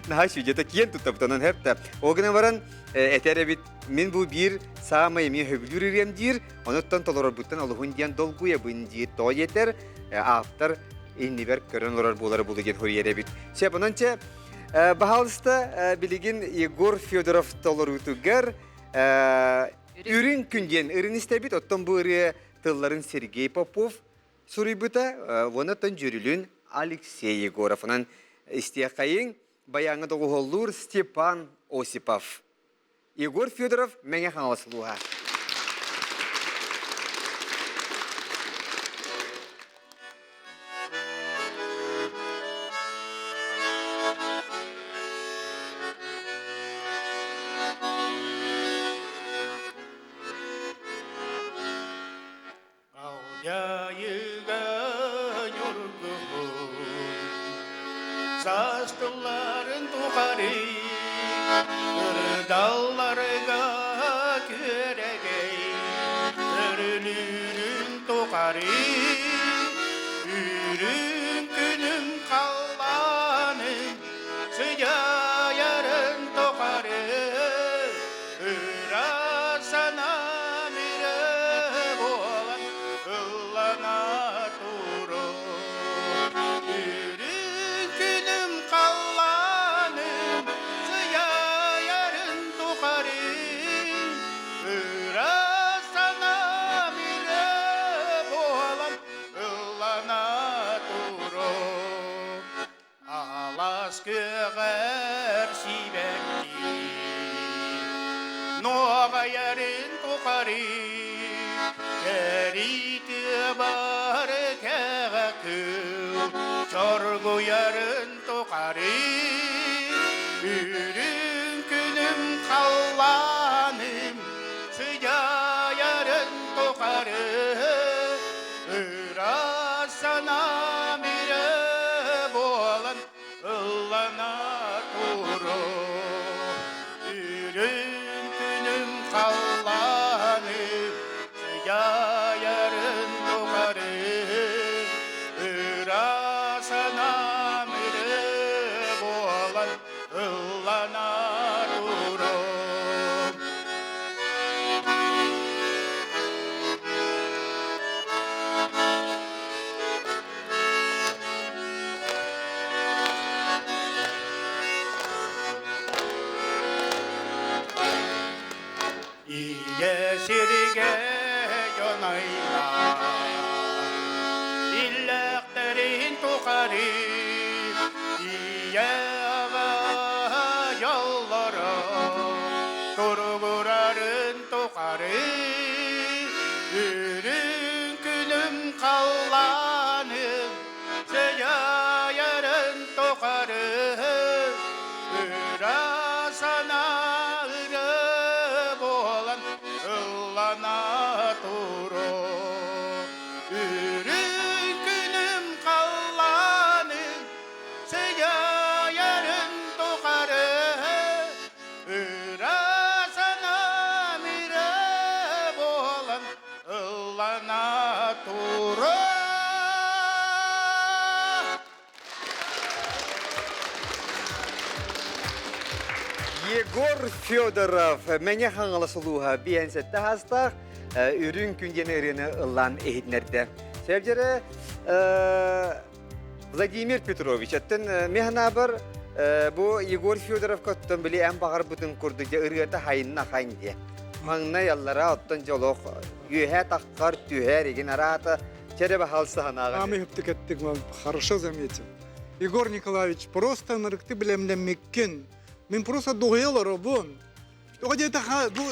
наһаа сүдьэтэ киэн туттабыт онон хэп да ол гынан баран этэр эбит мин бу биир саамай эмиэ сөбүлүүр ырыам диир онуттан толорорбуттан олуһун диэн долгуйабын диир тоҕо диэтэр автор иннибэр көрөн олорор буолара буолу диэн суруйар эбит сөп онон чэ баһаалыста билигин Егор Федоров толоруутугар Үрүҥ күн диэн ырын истэбит оттон бу ырыа тылларын Сергей Попов суруйбута уонна оттон дьүрүлүн Алексей Егоров онон истиэххэйиҥ баяҥҥа доҕуһуоллуур Степан Осипов Егор Федоров Мэҥэ Хаҥалас улууһа. Алдьайыга ньургуһун састылларын тухары кырдалларга күөрэгэй өрүлүүрүн тухары үрүҥ күнүм халлааным сыдьаайарын тухары ыра санаам ирэ буолан ыллана туруо үрүҥ күнүм халлааным сыйайарын тухары ыра санаам ирэ буолан ыллана туруо Алаас күөҕэр сибэкки нуоҕайарын тухары кэрии тыа бары кэҕэ кыыл чоргуйарын тухары үрүҥ күнүм халлааным сыдьаайарын тухары Ыра санаам ирэ буолан ыллана туруо Үрүҥ күнүм халлааны сыдьаайарын тухары Ыра санаам ирэ буолан ыллана туруо Ийэ сиригэ дьонайла Иллэхтэрин тухары Ийэ аҕа дьоллоро Туругурары. тухары Үрүҥ күнүм халлааным Сыдьаайарын тухары Ыра санаа ырыа буолан ыллана туруо Үрүҥ күнүм халлааным Сыдьаайарын тухары Ыра санаам ирэ буолан ыллана тура. Егор Федоров Мэҥэ Хаҥалас улууһа 57 саастаах Үрүҥ күн диэн ырыаны ыллаан иһитиннэрдэ. Сөбдьэрэ Владимир Петрович, оттон мен санаабар бу Егор Федоровка оттон били эн баҕарбытын курдук дьэ ырыата хайынна хайын диэ. Маҥнай аллара оттон дьолох үөһэ таххар түһэр игин араата чэрэ баһалса санааҕа. Самый өптүк хорошо заметил. Егор Николаевич, просто ынырыкты билэмнэммиккин. Мин просто дуһуйа олоробун. Тоҕо диэтэхэ бу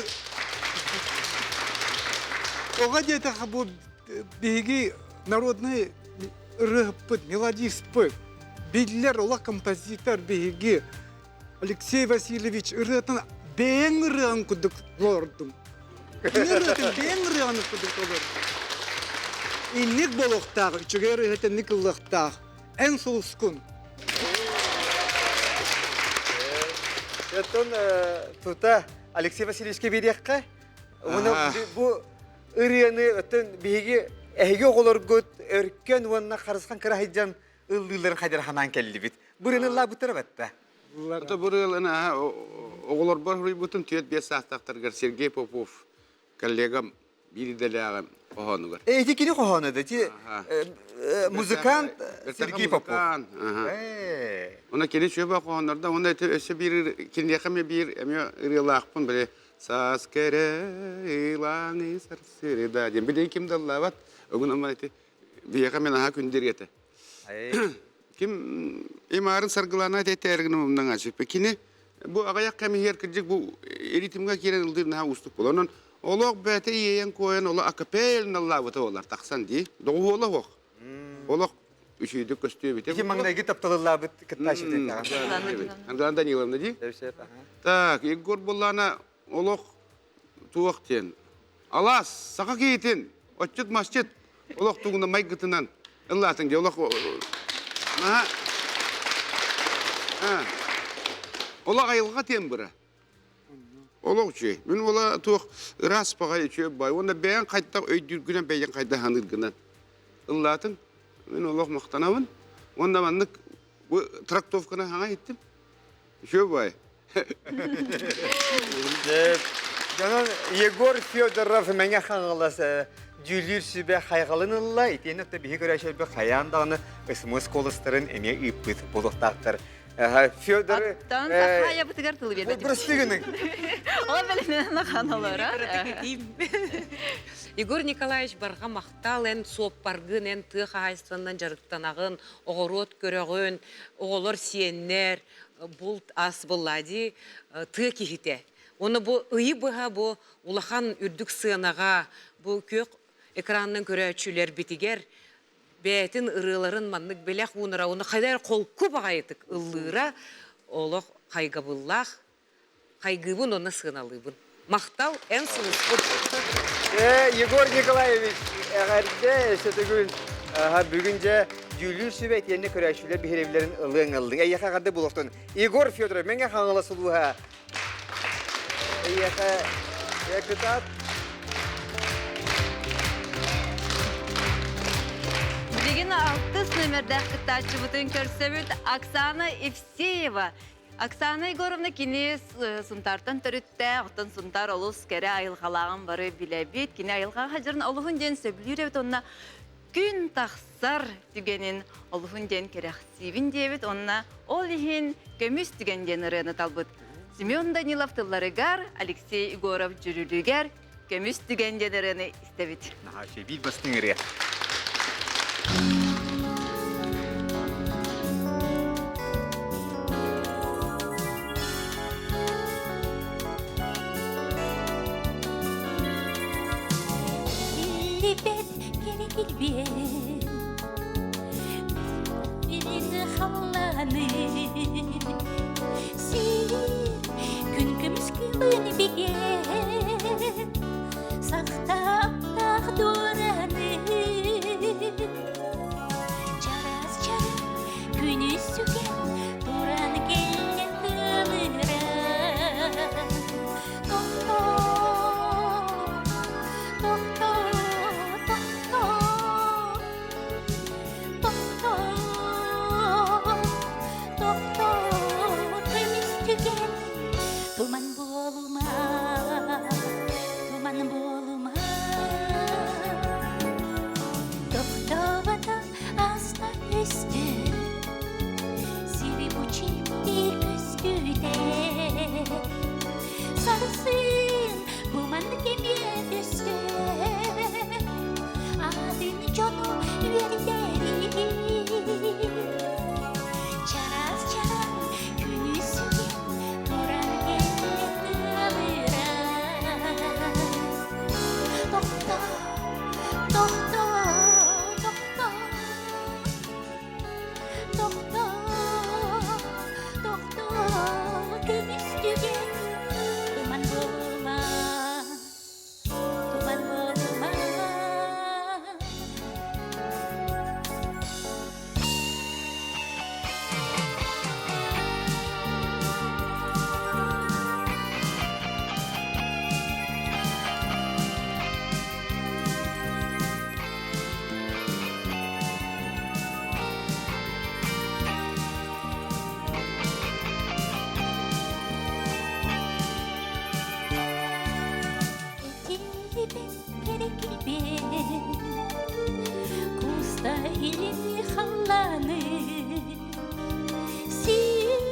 Тоҕо диэтэхэ бу биһиги народный ырыаһыппыт, мелодистпыт, биллэр олох композитор биһиги Алексей Васильевич ырыатын бэйэҥ ырыаҕын курдук толордуҥ. Кини ырыатын бэйэҥ ырыаҕын курдук толордуҥ. Инник буолуохтаах, үчүгэй ырыаһыт инник ыллыахтаах. Эн сулускун. Оттон тута Алексей Васильевичка биэриэххэ. Уонна бу ырыаны оттон биһиги эһиги оҕолоргут өркөн уонна харысхан кыра сылдьан ыллыылларын хайдах ханаан кэллибит. Бу ырыаны ыллаабыттара батта. Ото бу ырыаланы оҕолорбор суруйбутум 4-5 саастаахтарыгар Сергей Попов коллегам биир идэлээҕим хоһоонугар. Ити кини хоһооно да, ити музыкант Сергей Попов. Она кини чүөбэ хоһооннорда, уонна ити өссө биир киниэхэ эмиэ биир эмиэ ырыалаахпын били саас кэрэ ылааҥы сарсыарда диэн билигин ким да ыллаабат өгүн ама ити биһиэхэ мен аһа күндүр этэ. Ким имаарын саргылаана этэргин умнаҥа сүппэ. Кини бу аҕыйах кэм иһигэр кырдьык бу ритмҥэ киирэн ылдыыр наһаа уустук буолар. Онон олох бэйэтэ иэйэн куойан олох акапельно ыллаабыта буолар тахсан дии. Доҕуһуола суох. Олох үчүгэйдик көстүө эбитэ. Ити маҥнайгы тапталылаабыт кыттааччы Андана Даниловна дии. Так, Егор буоллаана олох туох диэн алаас саха киһитин отчут масчыт олох тугуна майгытынан ыллаатын дии олох наһаа олох айылҕа тембра олох үчүгэй мин уола туох ыраас баҕай үчүгэй бай уонна бэйэҥ хайдах өйдүүргүнэн бэйэҥ хайдах саныыргынан ыллаатыҥ мин олох махтанабын уонна маннык бу трактовканы хаҥа иһиттим үчүгэй бай Дьонон Егор Федоров Мэҥэ Хаҥалас дьүүллүүр сүбэ хайҕалын ылла. Итиэннэ биһи көрөөччүлэрбит хайаан даҕаны СМС куоластарын эмиэ ыыппыт буолуохтаахтар. Федор Оттон Сахаайабытыгар тылы биэрбэтим. Прости гының. Ол бэлэмнэн ханалара. Егор Николаевич барҕа махтал эн суоппаргын, эн тыа хаһаайыстыбаннан дьарыктанаҕын, оҕоруот көрөҕүн, оҕолор сиэннэр, булт ас булла дии тыа киһитэ. Уонна бу ыйы быһа бу улахан үрдүк сыанаҕа бу күөх экранынан көрөөччүлэрбитигэр бэйэтин ырыаларын маннык бэлэх уунара уонна хайа эрэ холку баҕайытык ыллыыра олох хайгабыллаах хайгыыбын уонна сыаналыыбын. Махтал, эн сулуспут. Егор Николаевич, эҕэрдэ өссө төгүл бүгүн дьэ дьүүллүүр сүбэ итиэннэ көрөөччүлэр биһирэбилэрин ылыаҥ ыллыҥ. Эйиэхэ эҕэрдэ буолуохтун. Егор Федоров, Мэҥэ Хаҥалас улууһа. Эйиэхэ кытаат. Билигин алтыс нүөмэрдээх кыттааччыбытын көрсөбүт Оксана Евсеева. Оксана Егоровна кини Сунтаартан төрүттээх, оттон Сунтаар олус кэрэ айылҕалааҕын бары билэбит. Кини айылҕаҕа сылдьарын олуһун диэн сөбүлүүр эбит уонна күн тахсар түгэнин олуһун диэн кэрэхсиибин диэбит уонна ол иһин көмүс түгэн диэн ырыаны талбыт. Семен Данилов тылларыгар, Алексей Егоров дьүрүлүгэр көмүс түгэн диэн ырыаны истэбит. Наһаа үчүгэй, биир бастыҥ ырыа. Этиллибэт кэрэ килбиэн Илин халлааны Сир күн көмүс кылын бигэ Сахтаах дуораны Чараас чарын күнүс сүгэн Туран кэллэ тыалыран Тохтоо, тохтоо, тохтоо Тохтоо, тохтоо, көмүс түгэн Туман буолума, туман буолума Тохтообото аста өстө Сири бу чипти көстүүтэ Сарсын туман кэмиэ түстэ Атын дьону үөрдэри Чараас чаран күнүсүгэн туран кэллэ тыалыран Тохтоо, тохтоо, тохтоо Тохтоо, тохтоо, көмүс түгэн Туман буолума, туман буолума. Этиллибэт кэрэ килбиэн Куста илин халлааны Сир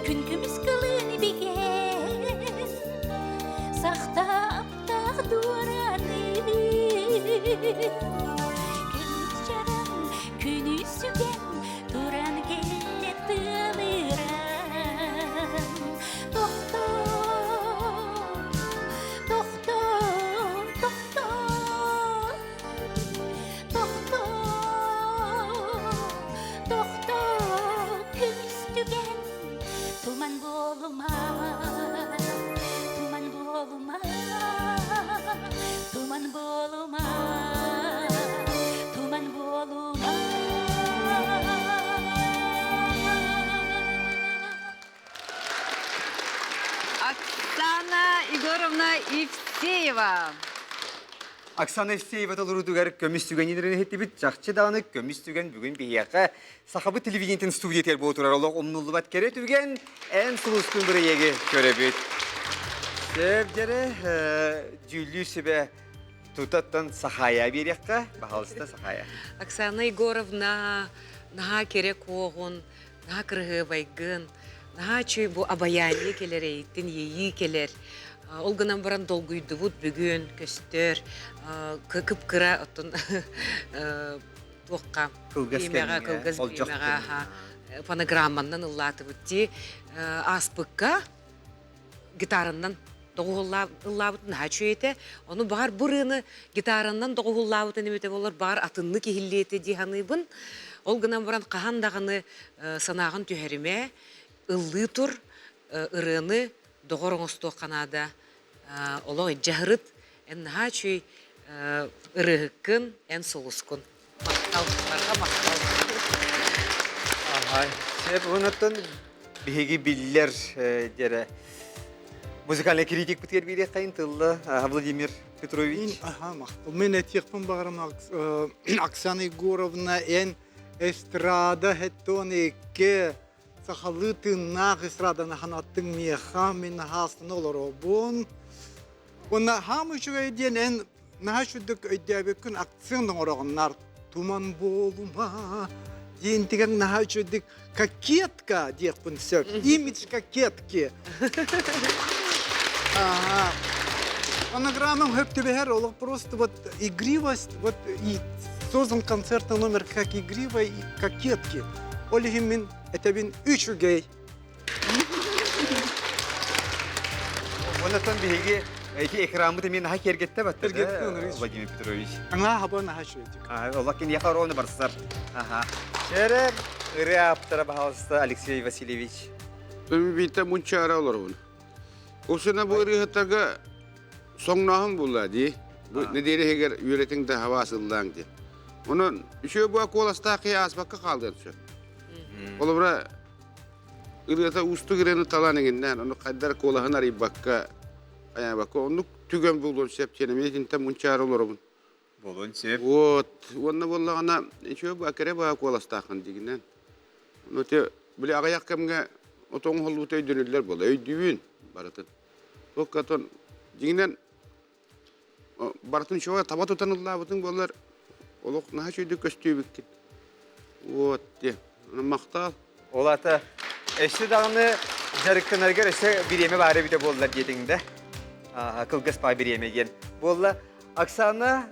күн көмүс кылын бигэн Сахта аптаах дуораны Көмүс чаран күнү сүгэн Туран кэллэ тыалыран Тохтоо, тохтоо, тохтоо Тохтоо, тохтоо, көмүс түгэн Туман буолума, туман буолума, туман буолума, туман буолума. Оксана Егоровна Евсеева. Оксана Евсеева толоруутугар көмүс түгэнинэрин иһиттибит. Чахчы даҕаны көмүс түгэн бүгүн биһиэхэ Сахабыт телевидениетин студиятыгар буола турар олох умнуллубат кэрэ түгэн эн сулускун бырайыагы көрөбүт. Сөп дьэрэ дьүүллүүр сүбэ тутаттан Сахая биэриэххэ. Баһаалыста Сахая. Оксана Егоровна наһаа кэрэ куоҕун, наһаа кырыһыабайгын, наһаа үчүгэй бу обаяние кэлэр эйиттин иэйии кэлэр. Ол гынан баран долгуйдубут бүгүн көстөр кып-кыра оттон туохха бириэмэҕэ кылгас бириэмэҕэ фонограмманнан ыллаатыбыт дии ааспыкка гитараннан доҕуһуллаабытын наһаа үчүгэй этэ. Ону баҕар бу ырыаны гитараннан доҕуһуллаабытын эбитэ буоллар баҕар атыннык иһиллиэ этэ дии саныыбын. Ол гынан баран хаһан даҕаны санааҕын түһэримэ, ыллыы тур, ырыаны доҕор оҥостуохха наада. Олох дьаһырыт, эн наһаа үчүгэй ырыаһыккын, эн сулускун. Махтал, барҕа махтал. Аһай. Сөп, онуттан биһиги биллэр дьэрэ музыкальный критикпытыгар биэриэххэйин тылла Владимир Петрович. Аха, махтал. Мен этиэхпин баҕарам Оксана Егоровна эн эстрада хеттон икки сахалыы тыыннаах эстраданы ханаттыҥ миэхэ мин наһаастана олоробун. Уонна хаам үчүгэй диэн эн наһаа үчүгдүк өйдөөбүккүн акцент оҥороҕуннар туман буолума диэн тигэн наһаа үчүгдүк кокетка диэхпин сөп имидж кокетки ага фонограммам хөп түбэһэр олох просто вот игривость вот и создан концертный номер как игривой и кокетки ол иһин мин этэбин үчүгэй Онтон биһиги Эти экраммыт эмиэ наһаа киэргэттэ баттар, Киэргэттэ, Владимир Петрович. Аңаа хаба наһаа үчүгэйдик. Олох киниэхэ орону барсар. Аха. Чэрэ, ырыа ааптара, пожалуйста, Алексей Васильевич. Биитэ мунчаара олоробун. Усуна бу ырыаһыттарга соҥнооһун булла дии. Бу нэдиэлэ иһигэр үөрэтиҥ да хабаас ыллааҥ дии. Онон үчүгэй бу куоластаах киһи ааспакка хаалыан сөп. Холобура, ырыата уустук ырыаны талан иҥиннээн, ону хайдар куолаһын арыйбакка, хайаабакка, оннук түгэн буолуон сөп диэн эмиэ итинтэн мунчаара олоробун. Буолуон сөп. Вот, уонна буоллаҕына, үчүгэй бу кэрэ баа куоластааххын дигинэн. Ону те, били аҕыйах кэмҥэ отоҥ оһоллуута өйдөнүллэр буола, өйдүүбүн барытын. Туохка дьиҥинэн барытын үчүгэй таба тутан ыллаабытыҥ буоллар, олох наһаа үчүгэйдик көстүүбүккүн. Вот, диэ. Махтал. Ол ата өссө даҕаны дьарыктанаргар өссө бириэмэ баар эбитэ буоллар диэтиҥ да. Кылгас паа бириэмэ диэн буолла. Оксана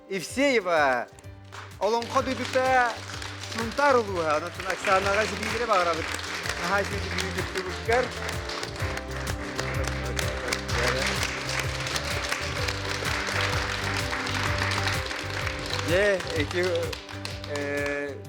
Евсеева Олоҥхо дойдута Сунтаар улууһа. Онон Оксанаҕа сибиилэри баҕарабыт. Наһаа үчүгэй кыттыбыккар. Дьэ, ити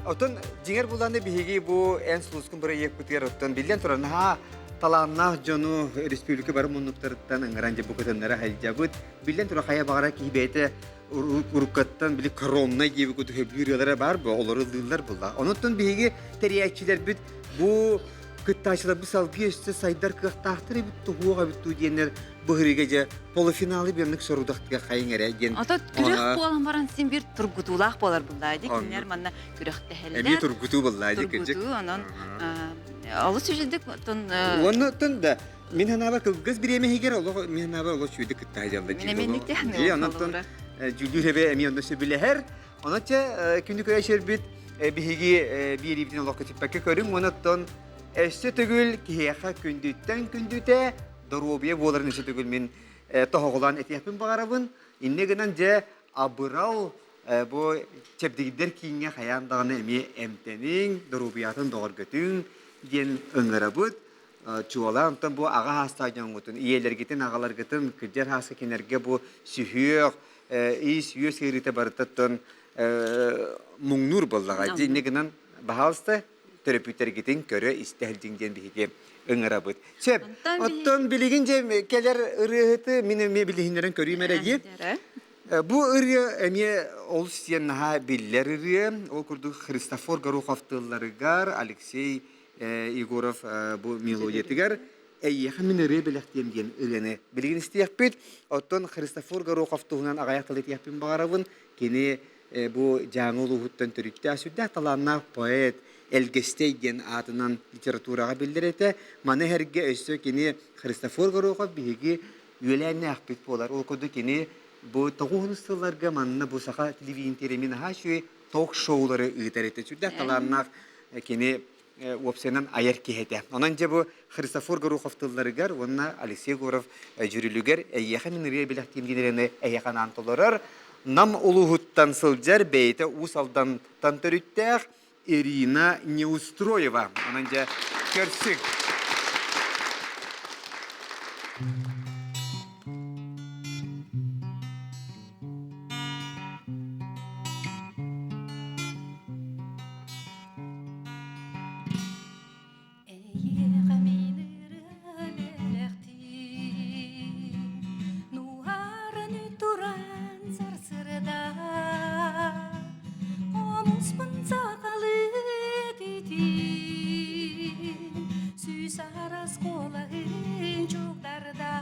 Оттон дьиҥэр буллааны биһиги бу эн сулускун бырайыакпытыгар оттон биллэн турар наһаа талааннаах дьону республика бары муннуктарыттан ыҥыран дьэ бу кытыннара сылдьабыт. Биллэн турар хайа баҕара киһи бэйэтэ уруккаттан били короннай диэбит курдук сөбүлүүр ыалара баар бу олору ыллыыллар булла. Онон биһиги тэрийээччилэрбит бу кыттааччыларбыт салгыы өссө сайдар кыахтаахтар эбит туһуох эбит дуу диэннэр быһырыыга дьэ полуфиналы биэрник сорудахтыга хайыҥ эрэ диэн. Ото күрэх буолан баран син бир тургутуулаах буолар буллаа ди кинилэр манна күрэхтэһэллэр. Эмиэ тургутуу буллаа ди кырдьык. Тургутуу онон олус үчүгдүк оттон Уонна оттон да мин санаабар кылгас бириэмэ иһигэр олох мин санаабар олох үчүгэйдик кытта дьалла Мин эмиэ дии. Онон дьүүллүүр эбэ эмиэ онно сөбүлэһэр. Онон чэ күнү көрөшөрбүт биһиги биэриибитин олох көтүппэккэ көрүҥ уонна оттон өссө төгүл киһиэхэ күндүттэн күндүтэ доруобуйа буоларын өссө төгүл мин тоһоҕолоон этиэхпин баҕарабын. Инньэ гынан дьэ абырал бу чэбдигирдэр кииҥҥэ хайаан даҕаны эмиэ эмтэниҥ, доруобуйатын бөҕөргөтүҥ диэн ыҥырабыт. Чуолаан онтон бу аҕа хаастаах дьоҥҥутун, ийэлэргитин, аҕаларгытын кырдьар хааска кинилэргэ бу сүһүөх, ис-үөс ыарыыта барытыттан муҥнуур буоллаҕа. Инньэ гынан, баһаалыста, төрөппүттэргитин көрө-истэ сылдьыҥ диэн биһиги ыҥырабыт. Сөп. Оттон билигин дьэ кэлэр ырыаһыты мин эмиэ билиһиннэрэн көрүүм эрэ дии. Бу ырыа эмиэ олус диэн наһаа биллэр ырыа. Ол курдук Христофор Горохов тылларыгар, Алексей Егоров бу мелодиятыгар «Эйиэхэ мин ырыа бэлэхтиэм» диэн ырыаны билигин истиэхпит. Оттон Христофор Горохов туһунан аҕыйах тыл этиэхпин баҕарабын. Кини бу Дьааҥы улууһуттан төрүттээх сүрдээх талааннаах поэт Элгэстэй диэн аатынан литератураҕа биллэр этэ. Маны сэргэ өссө кини Христофор Горохов биһиги үөлээннээхпит буолар. Ол курдук кини бу тоҕуһун сылларга манна бу саха телевидениетигэр эмиэ наһаа үчүгэй ток-шоулары ыытар этэ. Сүрдээх талааннаах кини уопсайынан айар киһи этэ. Онон дьэ бу Христофор Горохов тылларыгар уонна Алексей Егоров дьүрүлүгэр «Эйиэхэ мин ырыа бэлэхтиим» диэн эйиэхэ анаан толорор Нам улууһуттан сылдьар бэйэтэ Уус Алдантан төрүттээх Ирина Неустроева. Онон дьэ көрсүҥ. Эйиэхэ мин ырыа бэлэхтиир, Нуһаарын туран сарсыарда Хомуспун сахалыы титиир, Сүүс араас куолаһын чугдарда.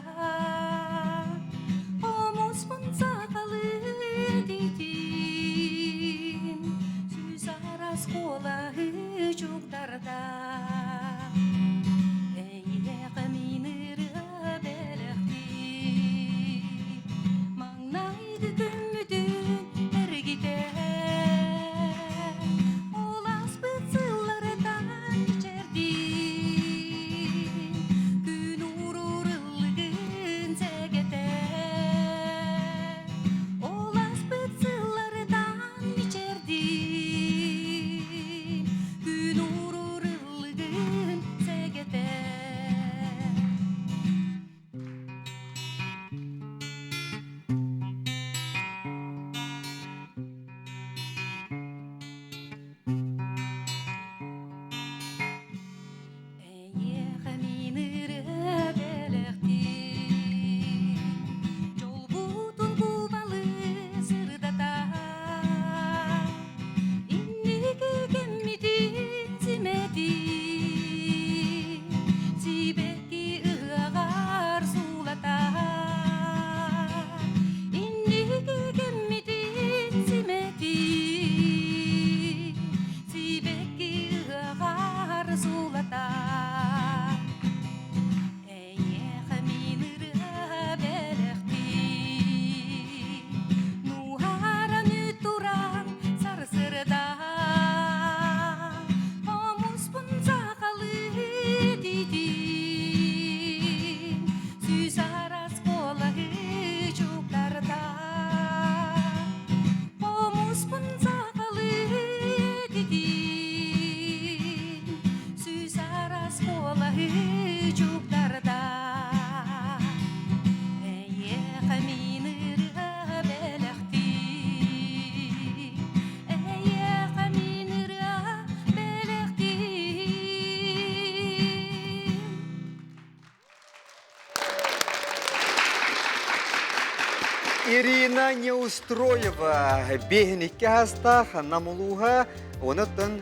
Ирина Неустроева биэһин икки аастаах Нам улууһа, онон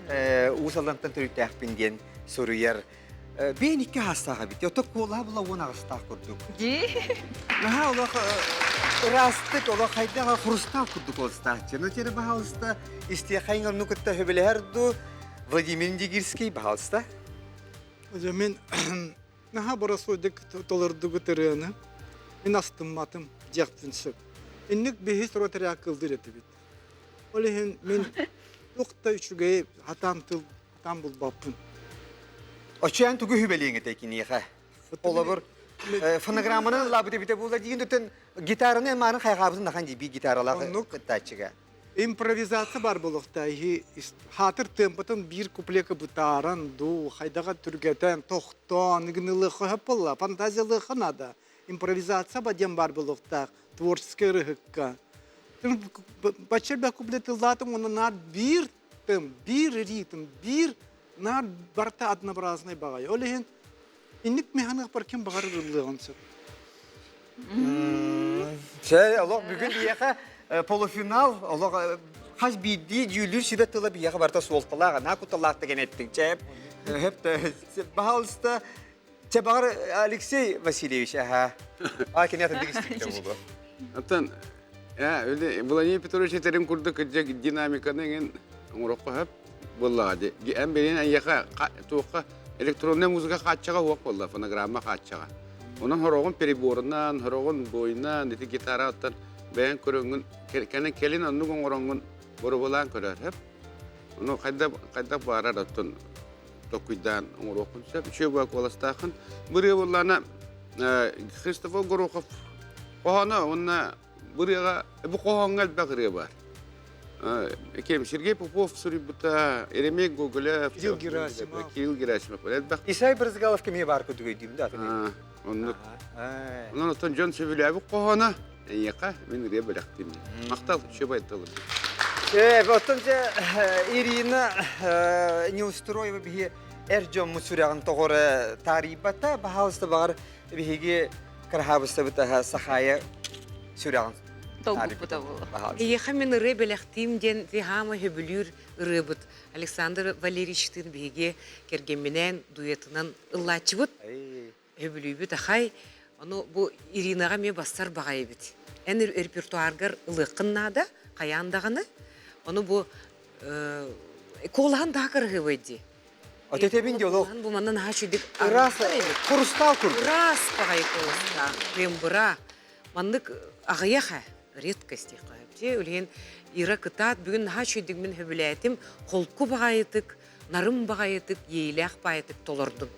Уус Алдантан төрүттээхпин диэн суруйар. Биэһин икки аастаах эбит. Ото куолаһа була 10 аҕыстаах курдук. Дии. Наһаа олох ырастык, олох хайдаҕа хрусталь курдук олстааччы. Ну, теперь, пожалуйста, истиэхэйин онну кытта хөбүлэһэр ду Владимир Индигирский, пожалуйста. Мен наһаа боросуойдук толордугут ырыаны. Мин астымматым диэхпин сөп. Инник биһи соротаря кылдыр этибит. Ол иһин мин туох да үчүгэйи хатаан тыл хатаан булбаппын. Оччоон тугу хүбэлиэҥ этэй киниэхэ? Олобур фонограмманы лаабыт эбитэ буолла диин бүтүн гитараны мааны хайҕаабытын нахан дии гитаралаах кыттааччыга. Импровизация бар буолуохтаа иһи хаатыр темпатын биир куплекы бытааран дуу, хайдаҕа түргэтэн, тохтоон, ыгынылыахха сөп буолла, фантазиялыахха наада. Импровизация ба диэн бар буолуохтаах творческий ырыһыкка. Бачча элбэх куплет ыллаатым уонна наар биир темп, биир ритм, биир наар барыта однообразный баҕайы. Ол иһин инник механыахпар ким баҕарар ыллыаҕын сөп. Чэ, олох бүгүн биһиэхэ полуфинал, олох хас биирдии дьүүллүүр сүбэ тыла биһиэхэ барыта суолталаах, анаа кутталаах деген эттиҥ. Чэ, пожалуйста, чэ, баҕар Алексей Васильевич, аха. А, кини атын дигистикте буолуо. Оттон Владимир Петрович этэрин курдук кырдьык динамиканы эҥин оҥороххо сөп буоллаҕа дии. Эн билин эйиэхэ туохха электроннай музыка хааччаҕа суох буолла, фонограмма хааччаҕа. Онон хороҕун приборунан, хороҕун бойунан, ити гитара оттон бэйэҥ көрөҥҥүн, кэлин кэлин оннук оҥороҥҥун боруобалаан көрөр сөп. Ону хайдах хайдах баарар оттон толкуйдаан оҥоруоххун сөп. Үчүгэй буола куоластааххын. Бырыа буоллаана Христофор Горохов хоһооно уонна бырыаҕа бу хоһооҥҥо элбэх ырыа баар. Ким Сергей Попов суруйбута, Еремей Гоголев, Кирилл Герасимов. Кирилл Герасимов. Элбэх. Исай Брызгалов кимиэ баар курдук өйдүүм да атын. Оннук. Онон оттон дьон сөбүлээбит хоһооно эйиэхэ мин ырыа бэлэхтиим. Махтал, үчүгэй тылым. Оттон дьэ Ирина Неустроева биһи эр дьоммут сүрэҕин тоҕоро таарыйбата, баһаалыста баҕар биһиги кыраһаабыстабыт Сахаайа сүрэҕин Толгуппута буолуо. Эйиэхэ мин ырыа бэлэхтиим диэн хаама сөбүлүүр ырыабыт Александр Валерьевичтыын биһиги кэргэмминээн дуэтынан ыллааччыбыт. Сөбүлүүбүт ахай. Ону бу Иринаҕа эмиэ бассар баҕайы эбит. Эн репертуаргар ылыаххын наада, хайаан даҕаны. Ону бу куолаһын даа кырыһыыбай дии. Отетэбин ди олох. Бу манна наһаа үчүгдүк Ыраас хрусталь курдук. Ыраас баҕайы куоластаах, тембра. Маннык аҕыйах ээ, редкость диэххэ. Үлэһин Ира кытаат бүгүн наһаа үчүгдүк мин сөбүлээтим. Холку баҕайытык, нарын баҕайытык, иэйилээх баайытык толордун.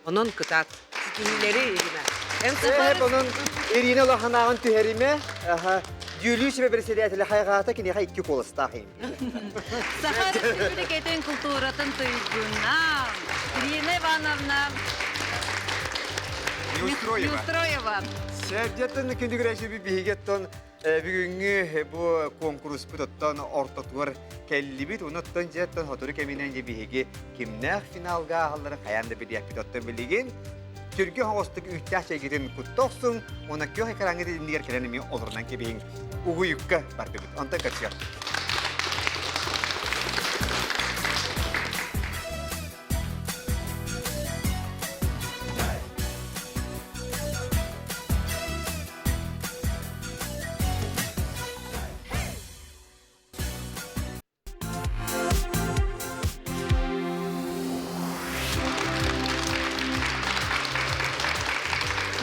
Онон кытаат. Ситиһиилэри Ирина. Эн онон Ирина улаханааҕын түһэримэ. Дьүүлүү сүбэ председателэ хайҕаата киниэхэ икки куоластаах Саха Республикатын култууратын туйгуна Ирина Ивановна Неустроева. Неустроева. Сэрдиэттэн күндүгүрээчи биһиги оттон бүгүҥҥү бу куонкуруспут оттон ортотугар кэллибит. Оттон дьэ оттон сотору кэминэн дьэ биһиги кимнээх финалга ааһалларын хайаан да билиэхпит. Оттон билигин түргэн оҕостук үүттээх чэйгитин кутта охсуҥ, уонна күөх экраҥҥыт иннигэр кэлэн эмиэ олорунан кэбиһиҥ. Угуйукка бардыбыт. Онтон көрсүөх.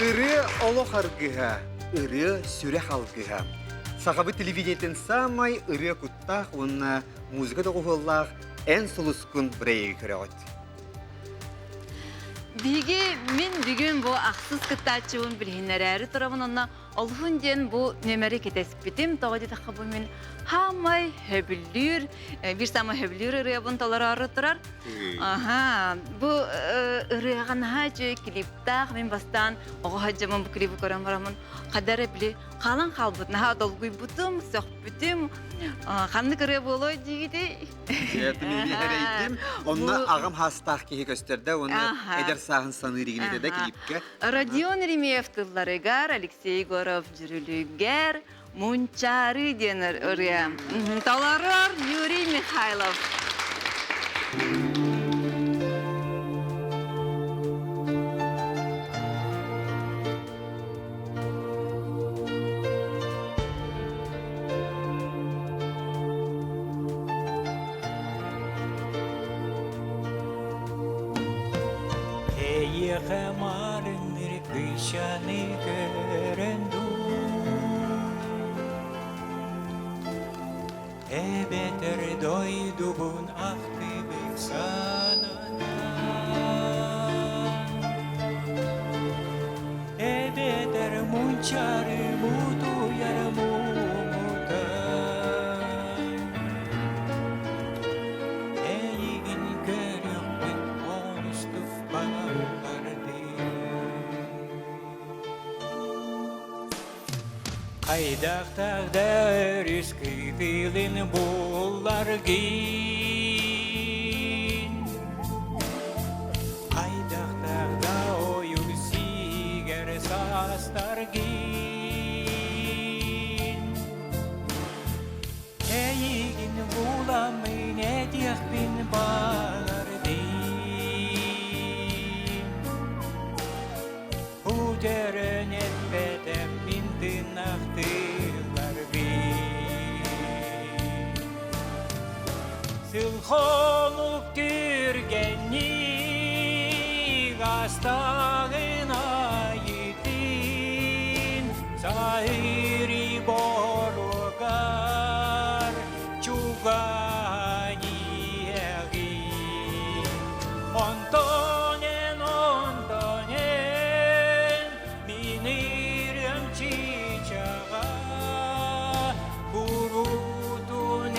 Ырыа олох аргыһа, ырыа сүрэх алгыһа. Сахабыт телевидениетин саамай ырыа куттаах уонна музыка доҕуһуоллаах Эн сулускун бырайыгы көрөҕүт. Биһиги мин бүгүн бу ахсыс кыттааччыбын билиһиннэрээри турабын онно Олуһун диэн бу нүөмэри кэтэспитим. Тоҕо диэтэххэ бу мин хаамай хөбүлүүр, биир саамай хөбүлүүр ырыабын толороору турар. Аха, бу ырыаҕа наһаа үчүгэй клиптаах. Мин бастаан оҕо сылдьаммын бу клиби көрөн бараммын хада эрэ били хаалан хаалбыт. Наһаа долгуйбутум, сөхпүтүм. Ханнык ырыа буолуой диигитий? Эрэйдим. Онно аҕам хаастаах киһи көстөрдө уонна эдэр сааһын саныыр игинэтэ да клипкэ. Родион Еремеев тылларыгар, Алексей Егоров дьүрүлүгэр, Мунчаары диэн ырыа. Толорор Юрий Михайлов. Эйиэхэ маарынныр кыычаны көрөн дуу Эбэтэр дойдубун ахтыбыт сананан Эбэтэр мунчары мутуйар муҥутан Эйигин көрүөхпүн олустук баҕардым Хайдахтаах да өрүс кытылын булларгын Хайдахтаах да ойур сиигэр саастаргын Эйигин буламмын этиэхпин баҕардым Үтөрөн эппэтэх мин тыынахтыыларбын Сыл-хонук түргэнник астаҕын айытын Саһыри боругар чугаан иһэҕин Онтон эн, онтон эн мин ырыам чыычаҕа Куруутун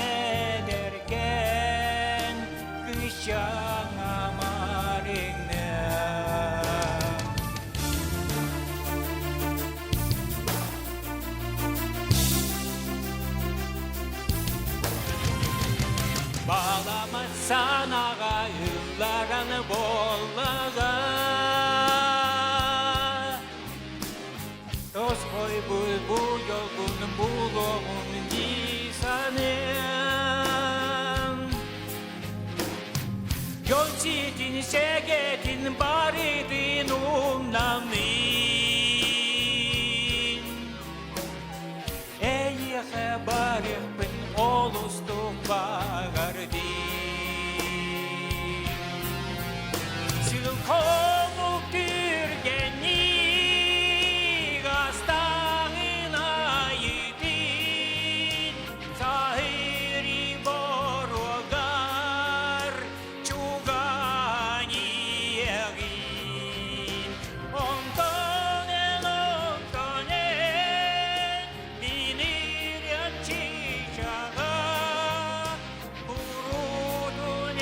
эдэркээн кыычаҥа марыҥна. Баламат санаҕа ылларан буоллаҕа Тосхойбут бу дьолбун булуоҕун дии саныам Дьон сиэтин сэгэтин барытын умнаммын Эйиэхэ барыахпын олустук баҕардым Сыл-хонук түргэнник астаҕын айытын Саһыри боруогар чугаан иэҕин Онтон эн, онтон эн Минирэн чыычаҕа куруутун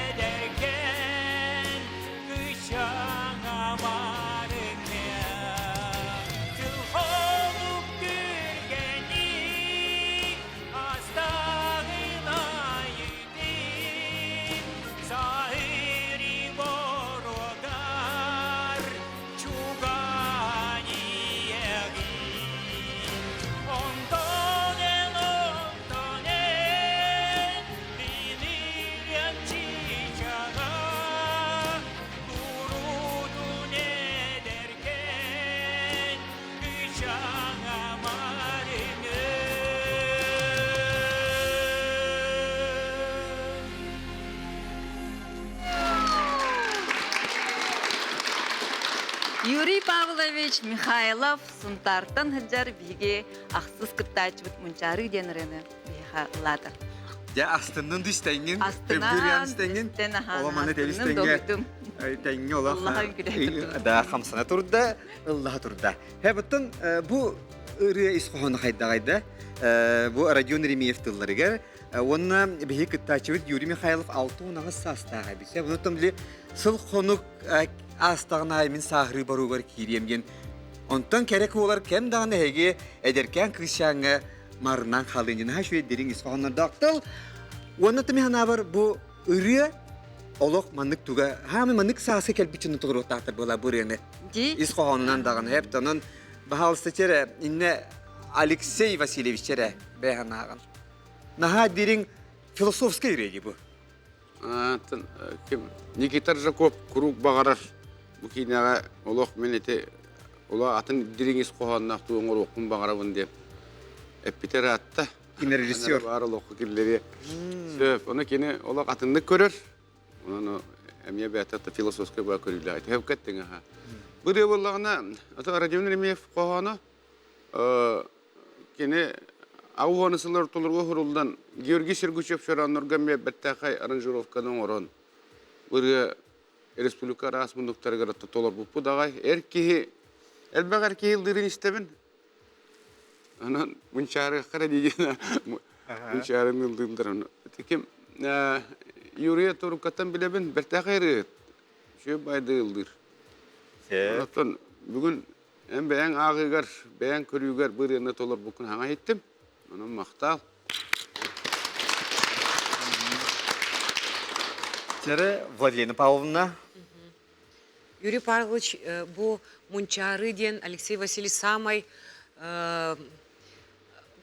эдэркээн кыычаҥа марыҥҥа Сыл-хонук түргэнник астаҕын айытын Саһыри боруогар чугаан иэҕин Онтон эн, онтон эн билириэн чыычаҕа куруутун эдэркээн кыычаҥа марыҥы. Юрий Павлович Михайлов Сунтаартан сылдьар биһиги ахсыс кыттааччыбыт Мунчаарыы диэн ырыаны биһиэхэ ыллаата. Дьэ астыннын дистэҥҥин, Астынан, өбүрүөн истэҥҥин, истэн аһаан, ола маны тэбис астынным, тэҥҥэ, долгуйдум. тэҥҥэ олох Ыллаһа үҥкүлэһэ да хамсана турда, ыллаһа турда. Һэ буттан бу ырыа ис хоһооно хайдаҕайда бу Родион Еремеев тылларыгар уонна биһиги кыттааччыбыт Юрий Михайлов 68 саастаах эбит. Онон били сыл хонук аастаҕын аайы мин сааһырыы баруугар киириэм диэн онтон кэрэ куолар кэм даҕаны эһиги эдэркээн кыысчааҥҥа марынан халыын наһаа үчүгэй дириҥ ис хоһооннордоох тыл уонна тымы санаабар бу ырыа олох маннык туга хаамы маннык сааска кэлбит дьону толоруохтаахтар буола бу ырыаны Ди ис хоһоонунан даҕаны эп онон баһаалыста чэрэ иннэ. Алексей Васильевич эрэ бэйэһэн Наһаа дириҥ философскай ырыа бу. Ким Никита Ржаков куруук баҕарар бу киинэҕэ олох мин ити олох атын дириҥ ис хоһоонноох тугу оҥоруохпун баҕарабын диэн эппитэ ыраатта. Кини режиссер. Баар олоххо киллэриэ. Сөп. Ону кини олох атыннык көрөр. Онон эмиэ бэйэтэ философскай баа көрүүлээх. Ити кэттиҥ аха. Бу ырыа буоллаҕына, ото Родион Еремеев хоһооно Кини ауһуону сыллар ортолоругар уһуруллан Георгий Сергучев чорооннорго эмиэ бэртээхэй аранжировканы оҥорон ырыа республика араас муннуктарыгар толорбуппут аҕай. Эр киһи элбэх эр киһи ыллыырын истэбин. Онон мунчаарыахха эрэ диигин мунчаарын ыллыыллар. Ким Юрия Туруккаттан билэбин бэртээхэй ырыаһыт. Үчүгэй байды ыллыыр. Оттон бүгүн Эн бэйэҥ ааҕыыгар, бэйэҥ көрүүгэр бу ырыаны толорбуккун хаҥа иһиттим. Онон махтал. Чэрэ Владлена Павловна. Юрий Павлович, бу Мунчаары диэн Алексей Васильевич саамай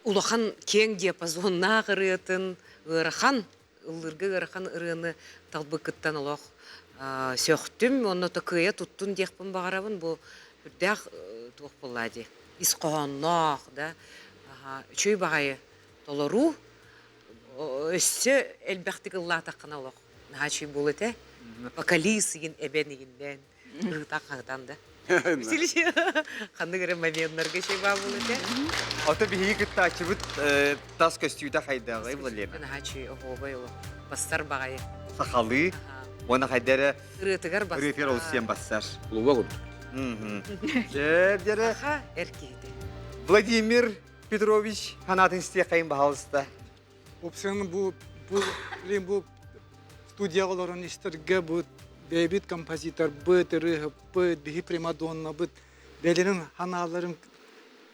улахан киэҥ диапазоннаах ырыатын ыарахан ыллыырга ыарахан ырыаны талбыккыттан олох сөхтүм уонна кыайа туттун диэхпин баҕарабын бу үрдээх туох буоллаа дии ис хоһоонноох да үчүгэй баҕайы толоруу өссө элбэхтик ыллаатаххына олох наһаа үчүгэй буолуо этэ вокалист игин эбэн игиннээн Ыһытан-хаһытан да. Ханнык эрэ моменнарга чэй баа буол этэ. Ото биһиги кыттааччыбыт тас көстүүтэ хайдаҕый Владимир? Наһаа оһуобай олох. Бассар баҕайы. Сахалыы. Уонна хайда эрэ ырыатыгар бассар. Ырыатыгар олус бассар. Клуба курдук. Дьэ, Саха эр киһитэ. Владимир Петрович санаатын истиэххэйин баһаалыста. Опсыан бу бу блин бу студияҕа олорон истэргэ бу бэйэбит композиторбыт, ырыаһыппыт, биһи примадоннабыт бэйэлэрин ханааларын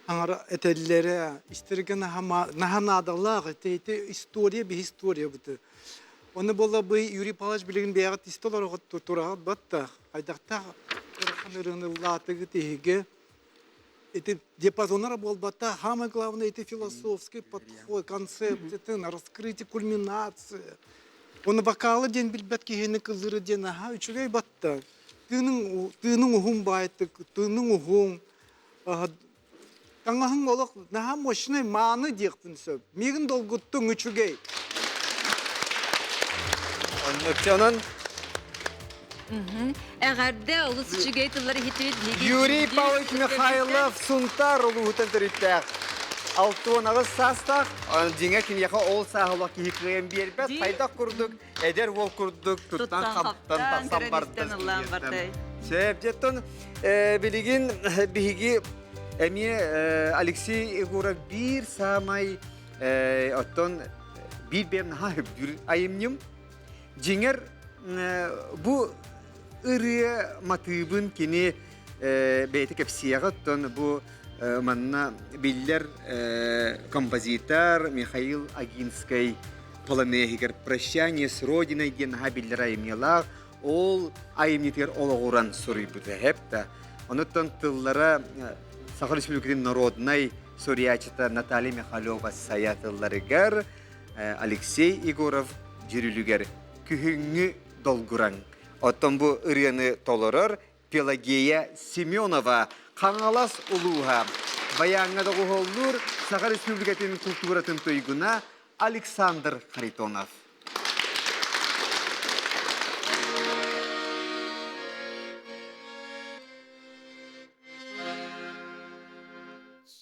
аҥара этэллэрэ истэргэ наһаа наадалаах ити ити история биһи историябыты. Оны буолла бы Юрий Павлович билигин бэйэҕит истэ олороҕут тураҕыт баттах хайдахтаах ыарахан ырыаны ыллаатыгыт иһиги Эти диапазоннара буолбата, самое главное, это философский подход, концепт, это раскрытие, кульминация. Оны вокалы диэн билбэт киһини кыллыры диэн аха үчүгэй батта. Тыының тыының уһун баайтык, тыының уһун. Таҥаһың олох наһаа мощный мааны диэхпин сөп. Миигин долгуттуҥ үчүгэй. Онон Эҕэрдэ олус үчүгэй тыллар иһитибит биһиги Юрий Павлович Михайлов Сунтаар улууһуттан төрүттээх. 68 саастаах, дьиҥэ киниэхэ ол сааһылах киһи кыайан биэрбэт, хайдах курдук эдэр уол курдук туттан хаптан тахсан барда. Сөп, дьэттон билигин биһиги эмиэ Алексей Егоров биир саамай оттон биир бэйэм наһаа сөбүлүүр айымньым. Дьиҥэр бу ырыа матыыбын кини бэйэтэ кэпсиэҕэ оттон бу манна биллэр композитор Михаил Агинскай полонеһигэр «Прощание с Родиной» диэн наһаа биллэр айымньылаах ол айымньытыгар олоҕуран суруйбута хэп да. Онуттан тыллара Саха Республикатын народнай суруйааччыта Наталья Михалева Сайа тылларыгар Алексей Егоров дьүрүлүгэр күһүҥҥү долгураҥ. Оттон бу ырыаны толорор Пелагея Семенова Хаҥалас улууһа баяҥҥа доҕуһуоллуур Саха Республикатын култууратын туйгуна Александр Харитонов.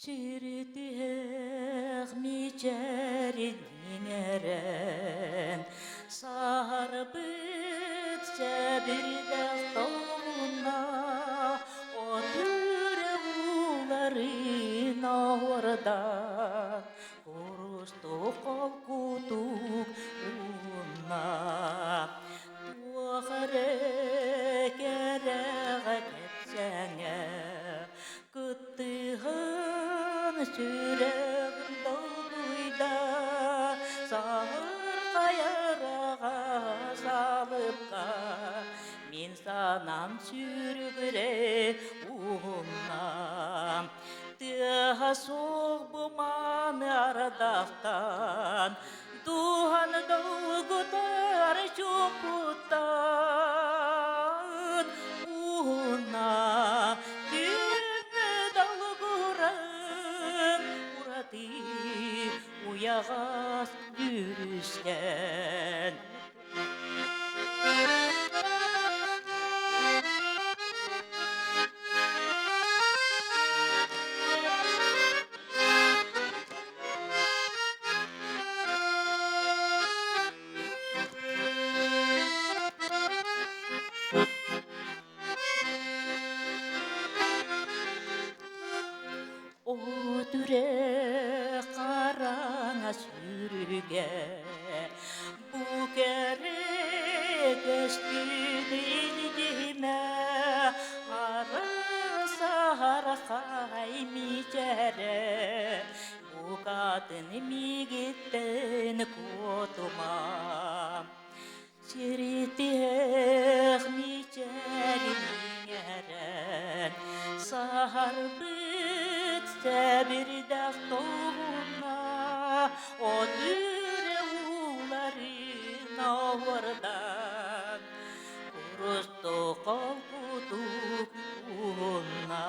Сиритиэх мичээрин иҥэрэн, саһарбыт сэбирдэх тоҕуна, от үрэ ууларын оһуорда, курустук холкутук уунна. Туох эрэ кэрэҕэ кэпсэҥэ, Кыттыһан сүрэҕим долгуйда, саһархай араҕа салыпка, мин санаам сүрүгүрэ уһунна. Тыаһа суох бу ардахтан Дууһаны долгутар чуумпуттан Уһуна күн долгуран Ураты уйаҕас дьүрүскэн О түрэ хараҥа сүүрүгэ Бу кэрэ көстүүнү илдьимэ Арысархай мичээрэ Букатын миигиттэн куотума Сиритиэх мичээрин иҥэрэн Саһарбыт сэбирдэх тоҕуна От үрэ ууларын оһуордан Курустук холкутук уһунна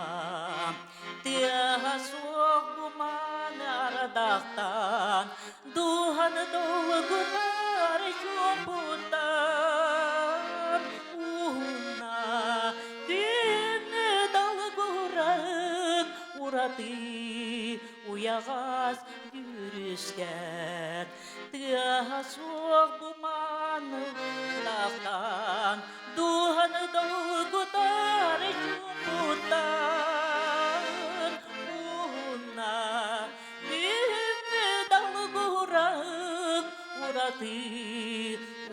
Тыаһа суох кумаан ардахтан Дууһаны долгутар чуумпуттан Уһунна күн долгуран Ураты уйаҕас дьүрүскэн Тыаһа суох бумаан ардахтан Дууһаны долгутар чуумпуттан Уһунна Күһүҥҥү далгуран ураты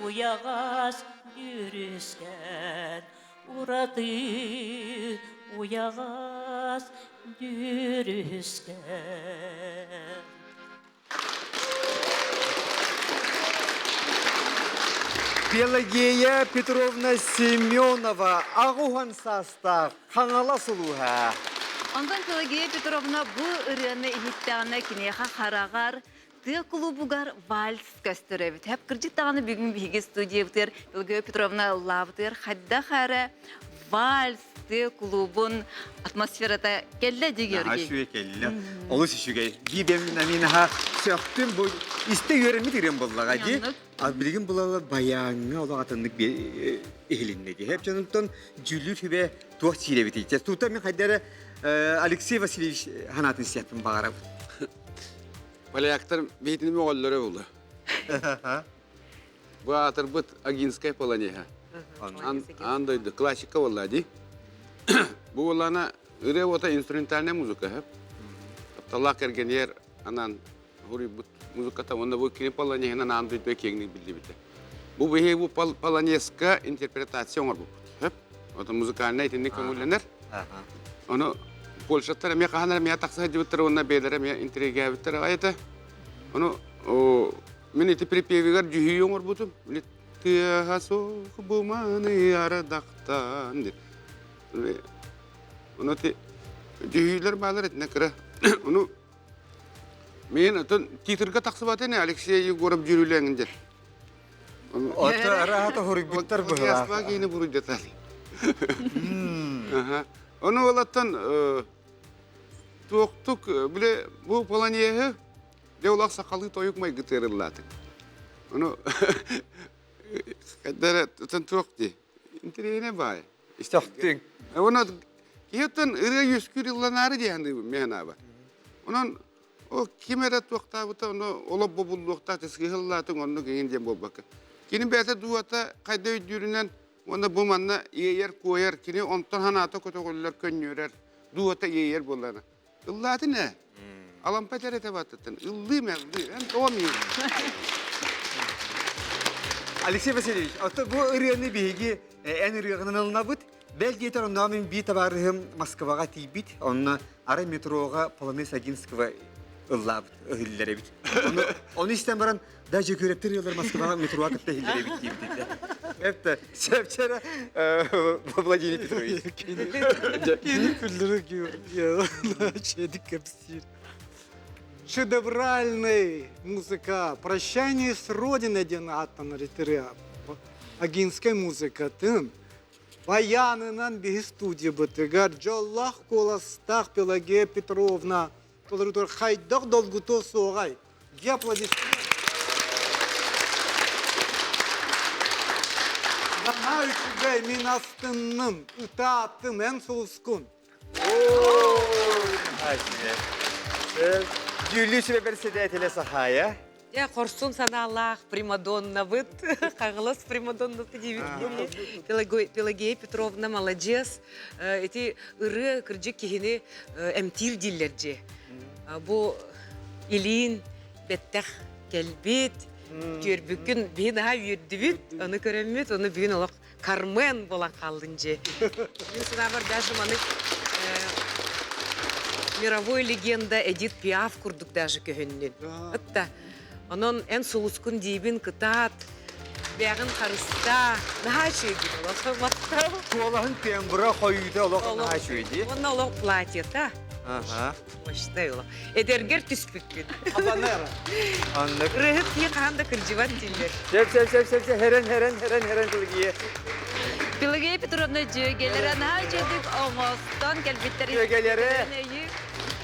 уйаҕас дьүрүскэн ураты уйаҕас дьүрүскэн Пелагея Петровна Семенова аҕуһан саастаах Хаҥалас улууһа. Онтон Пелагея Петровна бу ырыаны иһиттэҕинэ киниэхэ хараҕар тыа кулуубугар вальс көстөр эбит. Хэп кырдьык даҕаны бүгүн биһиги студиябытыгар Пелагея Петровна ыллаабытыгар хайдах эрэ вальс тыа кулуубун атмосферата кэллэ дии Наһаа Георгий. үчүгэй кэллэ. Олус үчүгэй. Биир аминаха сөхтүм бу истэ үөрэммит ырыам буоллаҕа дии. Оннук. А билигин булалар баяҥҥа олох атыннык иһилиннэ дии. Хэп дьонунтан дьүүллүүр сүбэ туох сиирэбитий? Тута мин хайда эрэ Алексей Васильевич санаатын истиэхпин баҕарабын. Поляктар биһитини мөҕөллөрө була. Бу аатырбыт Агинская полонеһа. Аан дойду классика буолла дии. Бу буоллаана ырыа уота инструментальная музыка хөп. Тапталлаах кэргэнигэр анаан хуруйбут музыката уонна бу кини полонеһынан аан дойдуга киэҥник биллибитэ. Бу биһиги бу полонезка интерпретация оҥорбуппут. Хөп. Ото музыкальнай итинник көҥүллэнэр. Ону Польшаттар эмиэ хаһан эрэ эмиэ тахса сылдьыбыттар уонна бэйэлэрэ эмиэ интригээбиттэр аҕай этэ. Ону Мин ити припевигэр дьүһүйүү оҥорбутум. Били тыаһа суох буманы ардахтан диэн. Ону ити дьүһүйүүлэр баалар итинэ кыра. Ону мен отон титрга тахсыбат ини Алексей Егоров дьүрүлэҥин диэн. Ото араата хоруйбуттар быһылаах. Киини буруйдатар. Ону олаттан туохтук били бу полонеһы Дьэ улах сахалыы тойук майгытыгар ыллаатыҥ. Ону хайдара тутан туох дии. Интэриэһинэй баай. Сөхтүҥ. Онон киһиттэн ырыа үөскүүр ылланаары диэхин миэн аба. Онон ол ким эрэ туохтаабыта ону олох бобуллуохтаах сыһыллаатыҥ оннук иҥин диэн буолбакка. Кини бэйэтэ дууһата хайда өйдүүрүнэн уонна бу манна иэйэр-куойар кини онтон санаата көтөҕүллэр көнньүөрэр дууһата иэйэр буоллаҕына Ыллаатын ээ. Алампа этэр этэ баттыттан. Ыллыы мэллыы. Эн тоҕо миин? Алексей Васильевич, оттон бу ырыаны биһиги эн ырыаҕынан ылынабыт. Бэл диэтэр оннооҕу мин биир табаарыһым Москваҕа тиийбит. Онно арай метроҕа Полонез Агинского ыллаабыт, ыһыллар эбит. Ону, ону истэн баран, да Дьөгүөрэптэр ыаллар Москваҕа метроҕа кытта иһиллэр эбит диэбит. Это сөпчөрө Владимир Петрович. Кини күллүрү чэдик кэпсиир. Шедевральный музыка «Прощание с Родиной» диэн ааттанар итири Агинскай музыкатын баянынан биһи студиябытыгар дьоллоох куоластаах Пелагея Петровна толорутугар хайдах долгутуо суоҕай? Дьэ аплодисменты. Наһаа үчүгэй, мин астынным, ытаатым, эн сулускун. Дьүүллүүр сүбэ председателэ Сахая. Я хорсун санаалаах примадоннабыт, хаҥалас примадоннаты диибит. Пелагея Петровна маладьыас. Ити ырыа кырдьык киһини эмтиир дииллэр дьи. Бу илиин бэттэх кэлбит, түөрбүккүн биһи наһаа үөрдүбүт, ону көрөммүт, ону бүгүн олох Кармен буолан хааллын дьи. Мин санаабар даже маны мировой легенда Эдит Пиаф курдук даже көһүннүн. Ытта. Онон эн сулускун диибин кытаат, бэҕин харыста, наһаа үчүгэй олох махтал. Куолаһын тембра хойуута олох наһаа үчүгэй дии. Уонна олох платьета. Ага. Мощный олох. Эдэргэр түспүккүн. Хабанера. Аннык. Ырыһыт киһи хаһан да кырдьыбат дииллэр. Сөп, сөп, сөп, сөп, сөп, хэрэн, хэрэн, хэрэн, хэрэн Пелагея. Пелагея Петровна дьүөгэлэрэ наһаа үчүгүйдүк оҥостон кэлбиттэр. Дьүөгэлэрэ.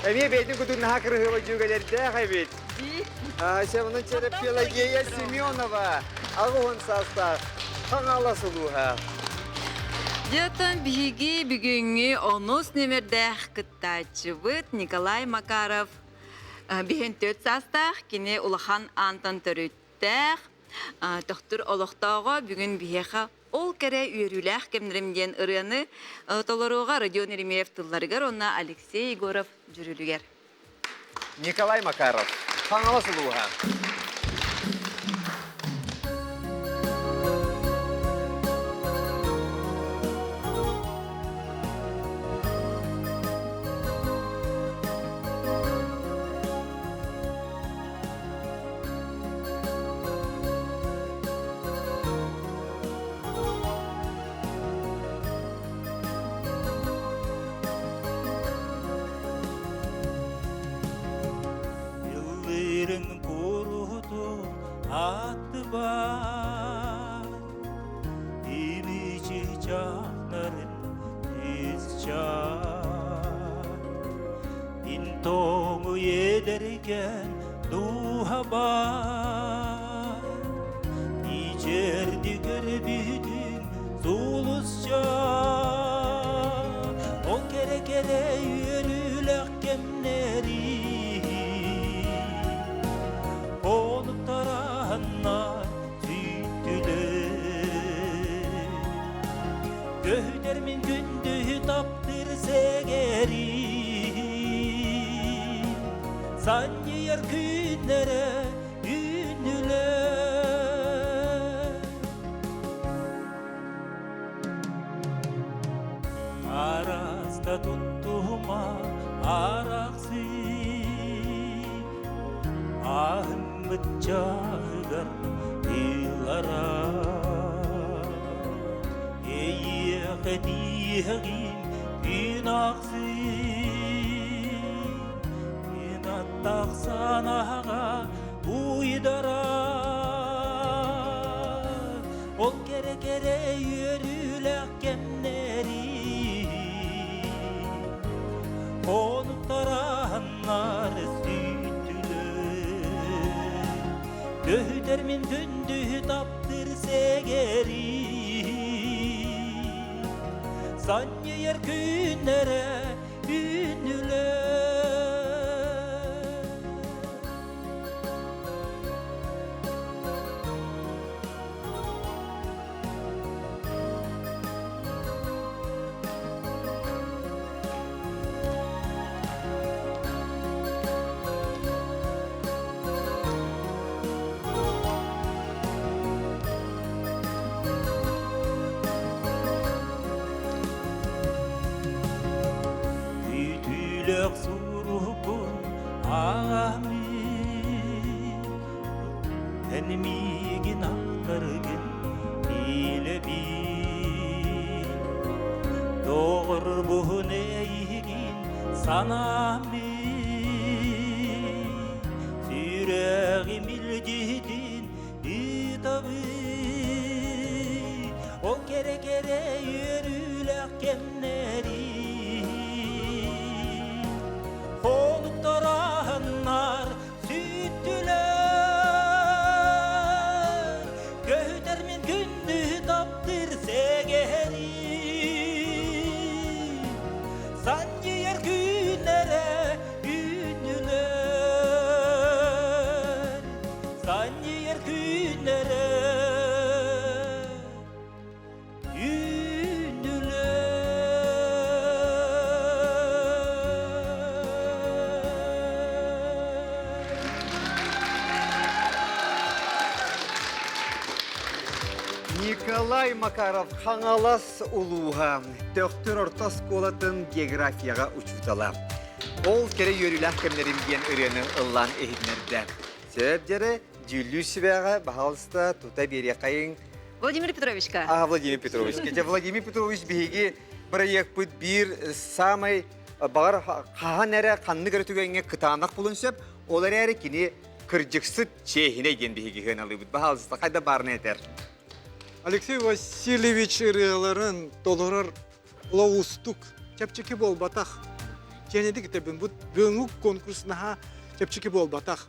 Эмиэ бэйэтин кутун наһаа кырыһыба дьүөгэлэрдээх эбит. Ася, онон чэрэ Пелагея Семенова, 80 саастаах, Хаҥалас улууһа. Дьэ, биһиги бүгүҥҥү онус нүөмэрдээх кыттааччыбыт Николай Макаров биһин төрт саастаах, кини улахан аантан төрүттээх, төхтүр олохтооҕо бүгүн биһиэхэ ол кэрэ үөрүүлээх кэмнэрим диэн ырыаны толоруоҕа Родион Еремеев тылларыгар уонна Алексей Егоров дьүрүлүгэр. Николай Макаров, Хаҥалас улууһа. Ыллыырыҥ куруутун аттыбар Имичи чахнарын исчар Интоҥу эдэркэн дууһабар Ичэрди көрбүтүн сулусча Ол кэрэ-кэрэ үөрүүлэх кэмнэри Онуктарааннар сүүттүлэр Көһүтэр мин күндү таптыр сэгэри Санньыйар күннэрэ үүннүлэр Араста туттума арахсы Аһыммыт чаһыгар ылара Эйиэхэ тииһэҕин күн ахсын Күн аттахсан аһаҕа уйдара Ол кэрэ-кэрэ үөрүүлээх кэмнэри Хонуктарааннар сүүттүлэр Көһүтэр мин күндү таптыр сэгэри Санньыйар күннэрэ үүннүлэр Күүтүүлэх суругун ааҕаммын Эн миигин ахтаргын билэбин Доҕорбун эйигин санааммын. Санньыйар күннэрэ Николай Макаров Хаҥалас улууһа Төхтүр орто оскуолатын географияҕа учуутала. Ол кэрэ үөрүүлээх кэмнэрим диэн ырыаны ыллаан иһитиннэрдэ. Сөп дьэрэ, дьүүллүүр сүбэҕэ, баһаалыста, тута биэриэххэйиҥ. Владимир Петровичка. А, Владимир Петрович. Дьэ, Владимир Петрович биһиги бырайыакпыт биир самай баҕар хаһан эрэ ханнык эрэ түгэҥҥэ кытаанах булун сөп, ол эрээри кини кырдьыксыт чиэһинэй диэн биһиги сыаналыыбыт. Баһаалыста, хайда баарына этэр. Алексей Васильевич ырыаларын толорор уустук, чэпчэки буолбатах. Киэнэдик этэбин, бу бүгүҥҥү конкурс наһаа чэпчэки буолбатах.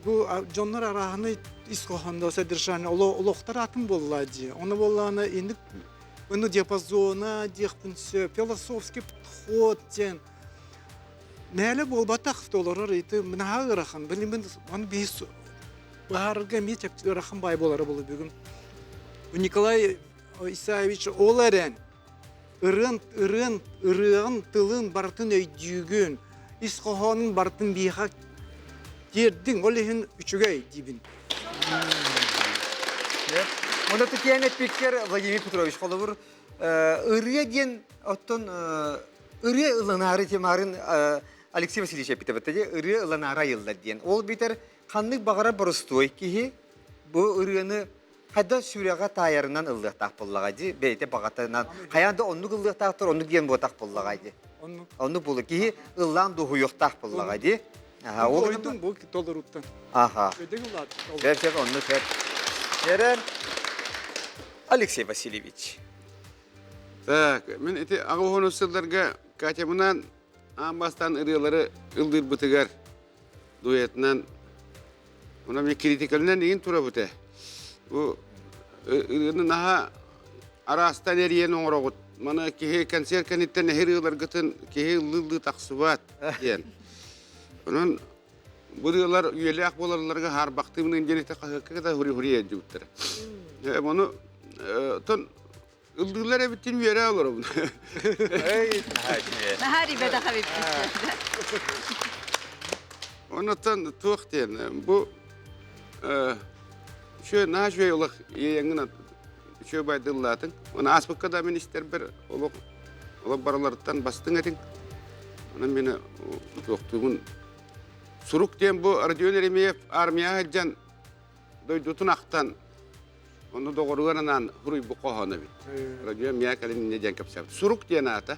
Бу дьоннор арааһынай ис хоһоондо содержание олохтор атын буолла дии. Ону буоллаҕына инник ну диапазона диэхпин сөп, философский подход диэн Мээлэ буолбатах толорор ити наһаа ыарахан. Билимин аны биһи быһаарарга эмиэ чэпчэки ыарахан баай буолара буолуо бүгүн. Николай Исаевич ол эрэн ырыан ырыан ырыаҕын тылын барытын өйдүүгүн, ис хоһоонун барытын биһиэхэ тиэрдиҥ, ол иһин үчүгэй диибин. Онно тикиэн эппиккэр Владимир Петрович холобур ырыа диэн оттон ырыа ылынаары темарын Алексей Васильевич эппитэ баттади ырыа ылынаары айыллар диэн. Ол битэр ханнык баҕара боростуой киһи бу ырыаны хайда сүрэҕэ таайарынан ыллыахтаах буоллаҕа дии бэйэтэ баҕатынан хайаан да оннук ыллыахтаахтар оннук диэн буотах буоллаҕа дии оннук буолу киһи ыллаан дуоһуйуохтаах буоллаҕа дии аха ол Ойдум бу толоруттан аха өйдөг ыллаат сөп сөп оннук сөп Эрэр Алексей Васильевич Так, мин ити аҕыс сылларга Катябынан аан бастаан ырыалары ыллыырбытыгар дуэтынан Онон мен критикалынан игин турабыт ээ. Бу ырыаны наһаа араастан эрийэн оҥороҕут. Маны киһи концерт кэнниттэн эһир ыаларгытын киһи ыллыы-ыллыы тахсыбат диэн. Онон бу ырыалар үйэлээх буолалларга хаарбахтыыбын диэн ити хаһыакка кытта хури-хури эрдибиттэрэ. Ону тон ыллыылар эбиттин үөрэ олоробун. Наһаа ребята Оннуттан туох диэн бу үчүгэй наһаа үчүгэй олох иэйэҥҥин үчүгэй байдыллаатыҥ. Оны ааспыкка да мин истэрбэр олох олох барыларыттан бастыҥ этиҥ. Онон мин туохтуубун сурук диэн бу Родион Еремеев армияҕа сылдьан дойдутун ахтан Онно доҕоругар анаан суруйбут хоһооно эбит. Родион миэхэ кэлин инньэ диэн кэпсээбит. Сурук диэн аата.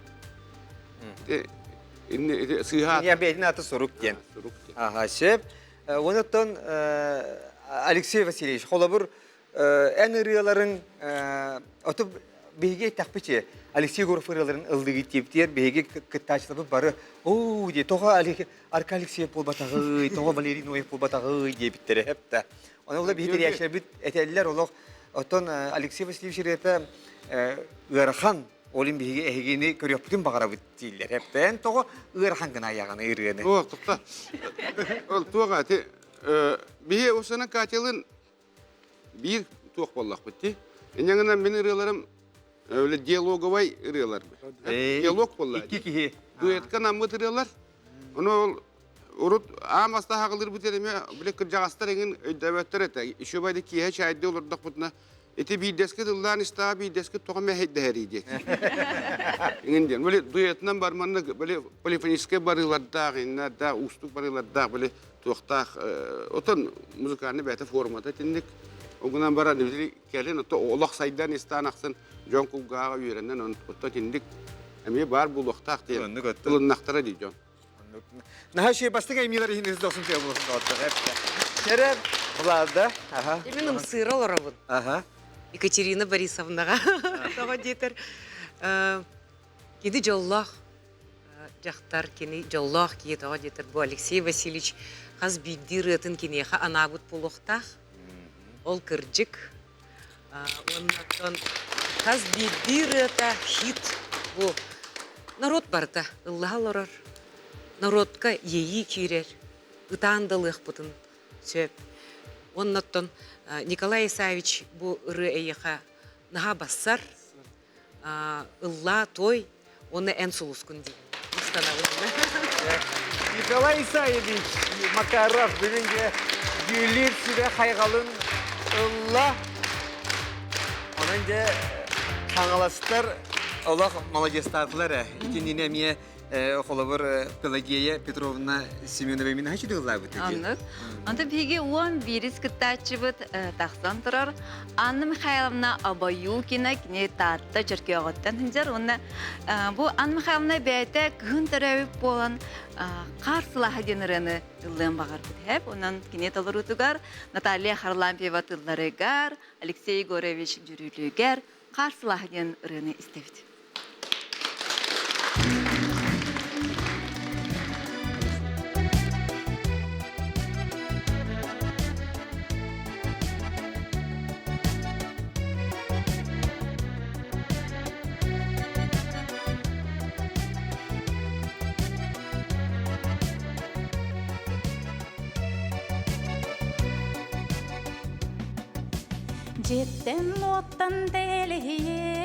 Ити сыыһа Ийэ бэйэтин аата Сурук диэн. Сурук диэн. Аха, сөп. Онуттан Алексей Васильевич, холобур, эн ырыаларыҥ оту биһиги эттэхпит Алексей Егоров ырыаларын ыллыгыт диэбитигэр биһиги кыттааччыларбыт бары оо дии тоҕо Арка Алексеев буолбатаҕый, тоҕо Валерий Ноев буолбатаҕый диэбиттэрэ эптэ. Ону ол биһи тэрийээччилэрбит этэллэр олох оттон Алексей Васильевич ырыата ыарахан, ол иһин биһиги эһигини көрүөхпүтүн баҕарабыт дииллэр. Эппээн тоҕо ыарахан гына айаҕын ырыаны. Туох тукта. Ол туох ати биһи Усана Катялын биир туох буоллахпыт ти. Инньэ мин ырыаларым Өлө диалоговай ырыалар. Диалог буолла. Икки киһи. Дуэтка наммыт ырыалар. Ону ол урут аам аста хаҕылыырбыт эмиэ били кырдьаҕастар эҥин өйдөөбөттөр этэ. Еще байды киэһэ чайдыы олордохпутуна ити биирдэски тыллаан истэҕэ биирдэски тоҕо мэһэйдэһэрий диэки. Эҥин диэн. Били дуэтынан барманна били полифоническай барыылардаах, иннардаах, уустук барыылардаах, били туохтаах отон музыкальный бэйэтэ формата итинник. Огунан баран били кэлин ото олох сайдан истаан ахсын дьон кулгааҕа үөрэнэн оттон итинник эмиэ баар буолуохтаах диэн ылыннахтара дии дьон. Наһаа үчүгэй бастыҥ аймыылар иһин ыс дохсун тыа буолуохун доҕоттор. Кэрэ Влада. Аха. Мин ымсыыра олоробун. Аха. Екатерина Борисовнаҕа. Тоҕо диэтэр кини дьоллоох дьахтар, кини дьоллоох киһи тоҕо диэтэр бу Алексей Васильевич хас биирдии ырыатын киниэхэ анаабыт буолуохтаах. Ол кырдьык. Уонна хас биирдии ырыата хит бу народ барыта ыллаһа олорор. Народка иэйии киирэр, ытаан да ылыахпытын сөп. Оннуттан Николай Исаевич бу ырыа эйиэхэ наһаа бассар, ыллаа, той, уонна эн сулускун дии. Махтанабын. Николай Исаевич Макаров бүгүнге дьүүллүүр сүбэ хайҕалын ылла. Онон дьэ хаҥаластар олох молодецтаатылар ээ. Итиннини эмиэ холобур Пелагея Петровна Семенова мин хачы дыллаабыт Оннук. Онто биһиги 11 кыттааччыбыт тахсан турар. Анна Михайловна Обоюкина кини Таатта Чөркөөҕүттэн сылдьар уонна бу Анна Михайловна бэйэтэ кыһын төрөөбүт буолан Хаар сылааһа диэн ырыаны ыллыан баҕарбыт хэп. Онон кини толоруутугар Наталья Харлампьева тылларыгар, Алексей Егорович дьүрүлүгэр Хаар сылааһа диэн ырыаны истэбит. Дьиэттэн-уоттан тэлэһийэ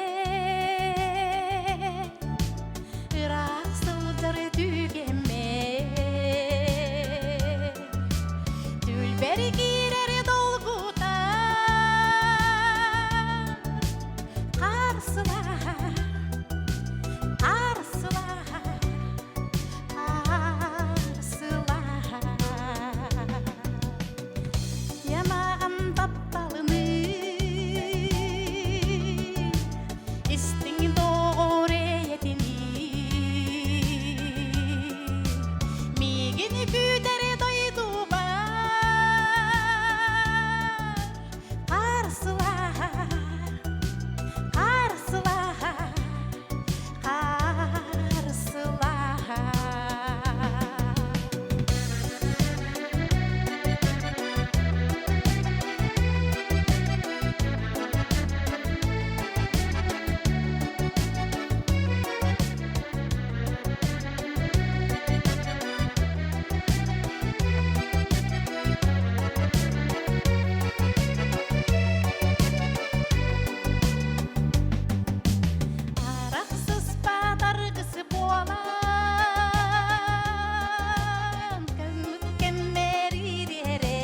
Ыраах сылдьар түгэммэр Түлбэр киирэр долгутан Харсылаһа, харсылаһа, харсылаһа Ямаҕын тапталыныы Истиҥ доҕор эйэтинии Миигин күүтэр дойдубар Харсылаһа, харсылаһа, харсылаһа. Арахсыспат аргысы буолан көммүт кэммэр ириэрэ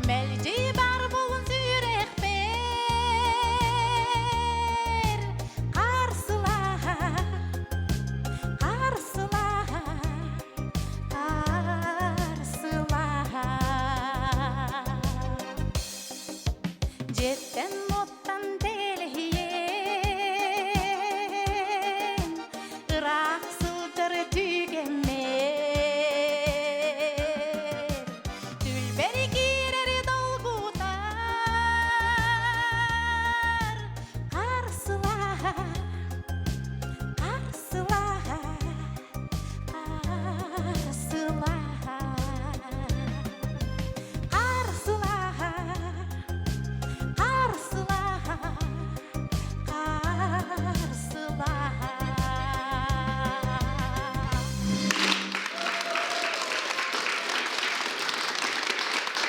мэлдьи бар буолун сүрэхпэр харсылаһа харсылаһа харсылаһа Дьиэттэн-уоттан тэлэһийэн, ыраах сылдьар түгэммэр, түлбэр киирэр долгутар харсылаһа, харсылаһа, харсылаһа. Харсылаһа, харсылаһа, харсылаһа.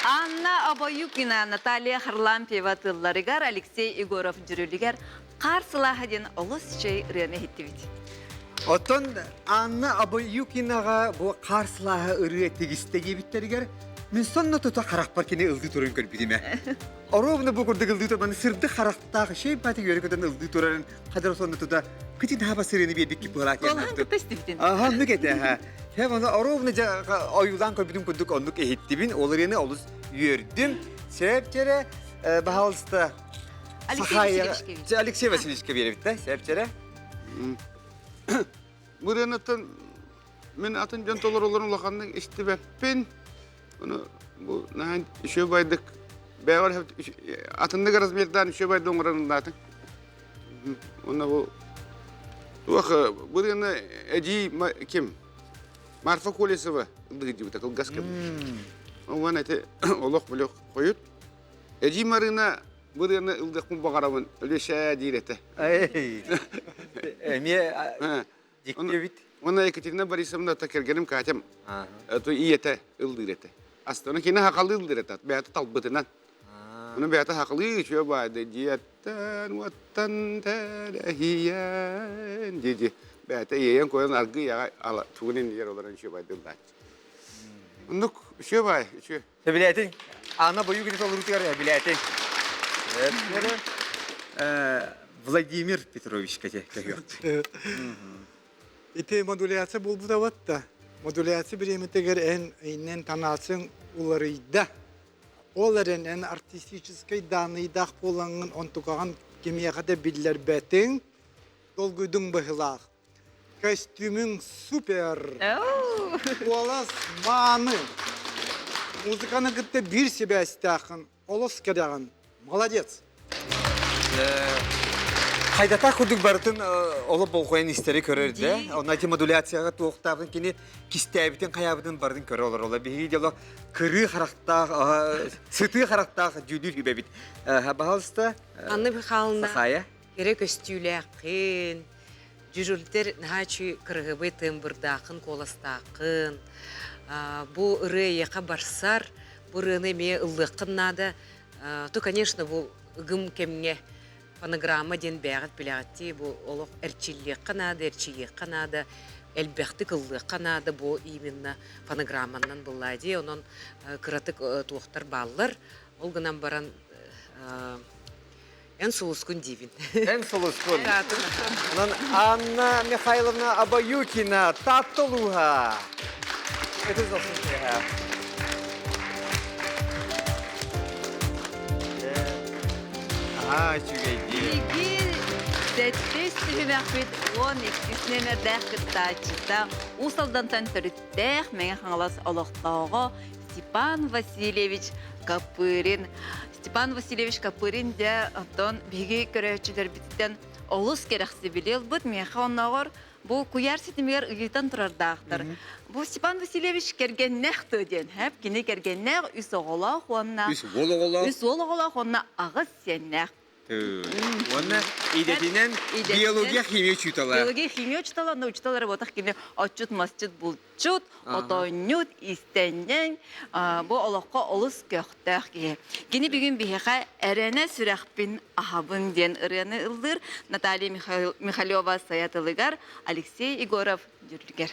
Анна Обоюкина, Наталья Харлампьева тылларыгар, Алексей Егоров дьүрүлүгэр Хаар сылааһа диэн олус үчүгэй ырыаны иһиттибит. Оттон Анна Абаюкинаҕа бу хаар сылааһа ырыа тигистэ диэбиттэригэр мин сонно тута харахпар кини ылдыы турарын көрбүтүм ээ. Оруобуна бу курдук ылдыы турбаны сырдык харахтаах шей бати үөрэ көтөн ылдыы турарын хадара сонно тута кытын хаба сырыны биэрбикки быһалаах Куолаһын кытта истибитин. Аха, оннук этэ ха. Хэ оны оруобуна дьэ ойуулаан көрбүтүм курдук оннук иһиттибин. Ол ырыаны олус үөрдүм. Сээпчэрэ, баһаалыста Алексей Васильевич Алексей Васильевичка биэрэбит да, сээпчэрэ. Бырыанаттан мин атын дьон толоролорун улаханнык истибэппин. Ону бу наһаа үчүгэй байдык бэйэҕэр атыннык размердаан үчүгэй байды оҥорон ыллаатыҥ. Уонна бу туох бырыаны эдьиий ким Марфа Колесова ыллыыр диэбитэ кылгас кэм. Уонна ити олох бөлөх хойут. Эдьиий Марина Бу ырыаны ылдыахпын баҕарабын, Өлүөсээ диир этэ. Эмиэ дьикти эбит. Уонна Екатерина Борисовна та кэргэним Катям ийэтэ ыллыыр этэ. Астана кини хахалыы ыллыыр этэ. Бэйэтэ талбытынан. Ону бэйэтэ хахалыы үчүгэй баайды дьиэттэн уоттан тэлэһийэн дии бэйэтэ иэйэн койон аргы яҕа ала тугун иннигэр олорон үчүгэй байды ыллааччы. Оннук үчүгэй баай үчүгэй. Сөбүлээтиҥ. Анна Бою күнүс олоруутугар сөбүлээтиҥ. Владимир Петровичка көһүөхпүт. Ити модуляция буолбута батта. Модуляция бириэмэтигэр эн иннен танаасыҥ уларыйда. Ол эрэн эн артистическай даанныйдаах буолаҥҥын онтукаҕын кимиэхэ да биллэрбэтиҥ, долгуйдуҥ быһыылаах. Костюмүҥ супер! Куолас мааны! Музыканы кытта биир сибээстээххин, олус кэрэҕин. Молодец! Хайдатаах курдук барытын олох болҕойон истэри көрөр да. Онно ити модуляцияҕа туохтаабын кини кистээбитин хайаабытын барытын көрө олороллор. Биһиги дьоло кырыы харахтаах, сытыы харахтаах дьүүлүүр үбэбит. Баһалыста Анна Михайловна Сахая. кэрэ көстүүлээххин, дьүрүлтэр наһаа үчүгэй кырыһыбай тыымбырдааххын, куоластааххын. Бу ырыа эйиэхэ барсар, бу ырыаны эмиэ ыллыаххын наада. То, конечно, бу ыгым кэмҥэ фонограмма диэн бэйэҕит билэҕиттии бу олох эрчиллиэххэ наада, эрчийиэххэ наада, элбэхтик ыллыахха наада бу именно фонограмманнан буллаа дии. Онон кыратык туохтар бааллар. Ол гынан баран Эн сулускун диибин. Эн сулускун. Онон Анна Михайловна Абаюкина, Таатта улууһа. Ытыс охсун киэһэ. Аһаа, үчүгэйдии. Биһиги сэттис түһүмэхпит 12 нүөмэрдээх кыттааччыта Уус Алдантан төрүттээх Мэҥэ Хаҥалас олохтооҕо Степан Васильевич Копырин. Степан Васильевич Копырин дьэ оттон биһиги көрөөччүлэрбититтэн олус кэрэхсибили ылбыт. Миэхэ оннооҕор бу куйаар ситимигэр ыйытан турардаахтар. Бу Степан Васильевич кэргэннээх дуо диэн, хэп кини кэргэннээх үс оҕолоох уонна үс уол оҕолоох үс уол оҕолоох уонна аҕыс сиэннээх. Уонна идэтинэн биология химия учуутала. Биология химия учуутала, но учуутал работах кини отчут масчыт булчут, отонньут, истэнньэҥ, бу олоххо олус көхтөөх киһи. Кини бүгүн биһиэхэ Эрэнэ сүрэхпин аһабын диэн ырыаны ыллыыр Наталья Михалева сайа тылыгар Алексей Егоров дьүрүлгэр.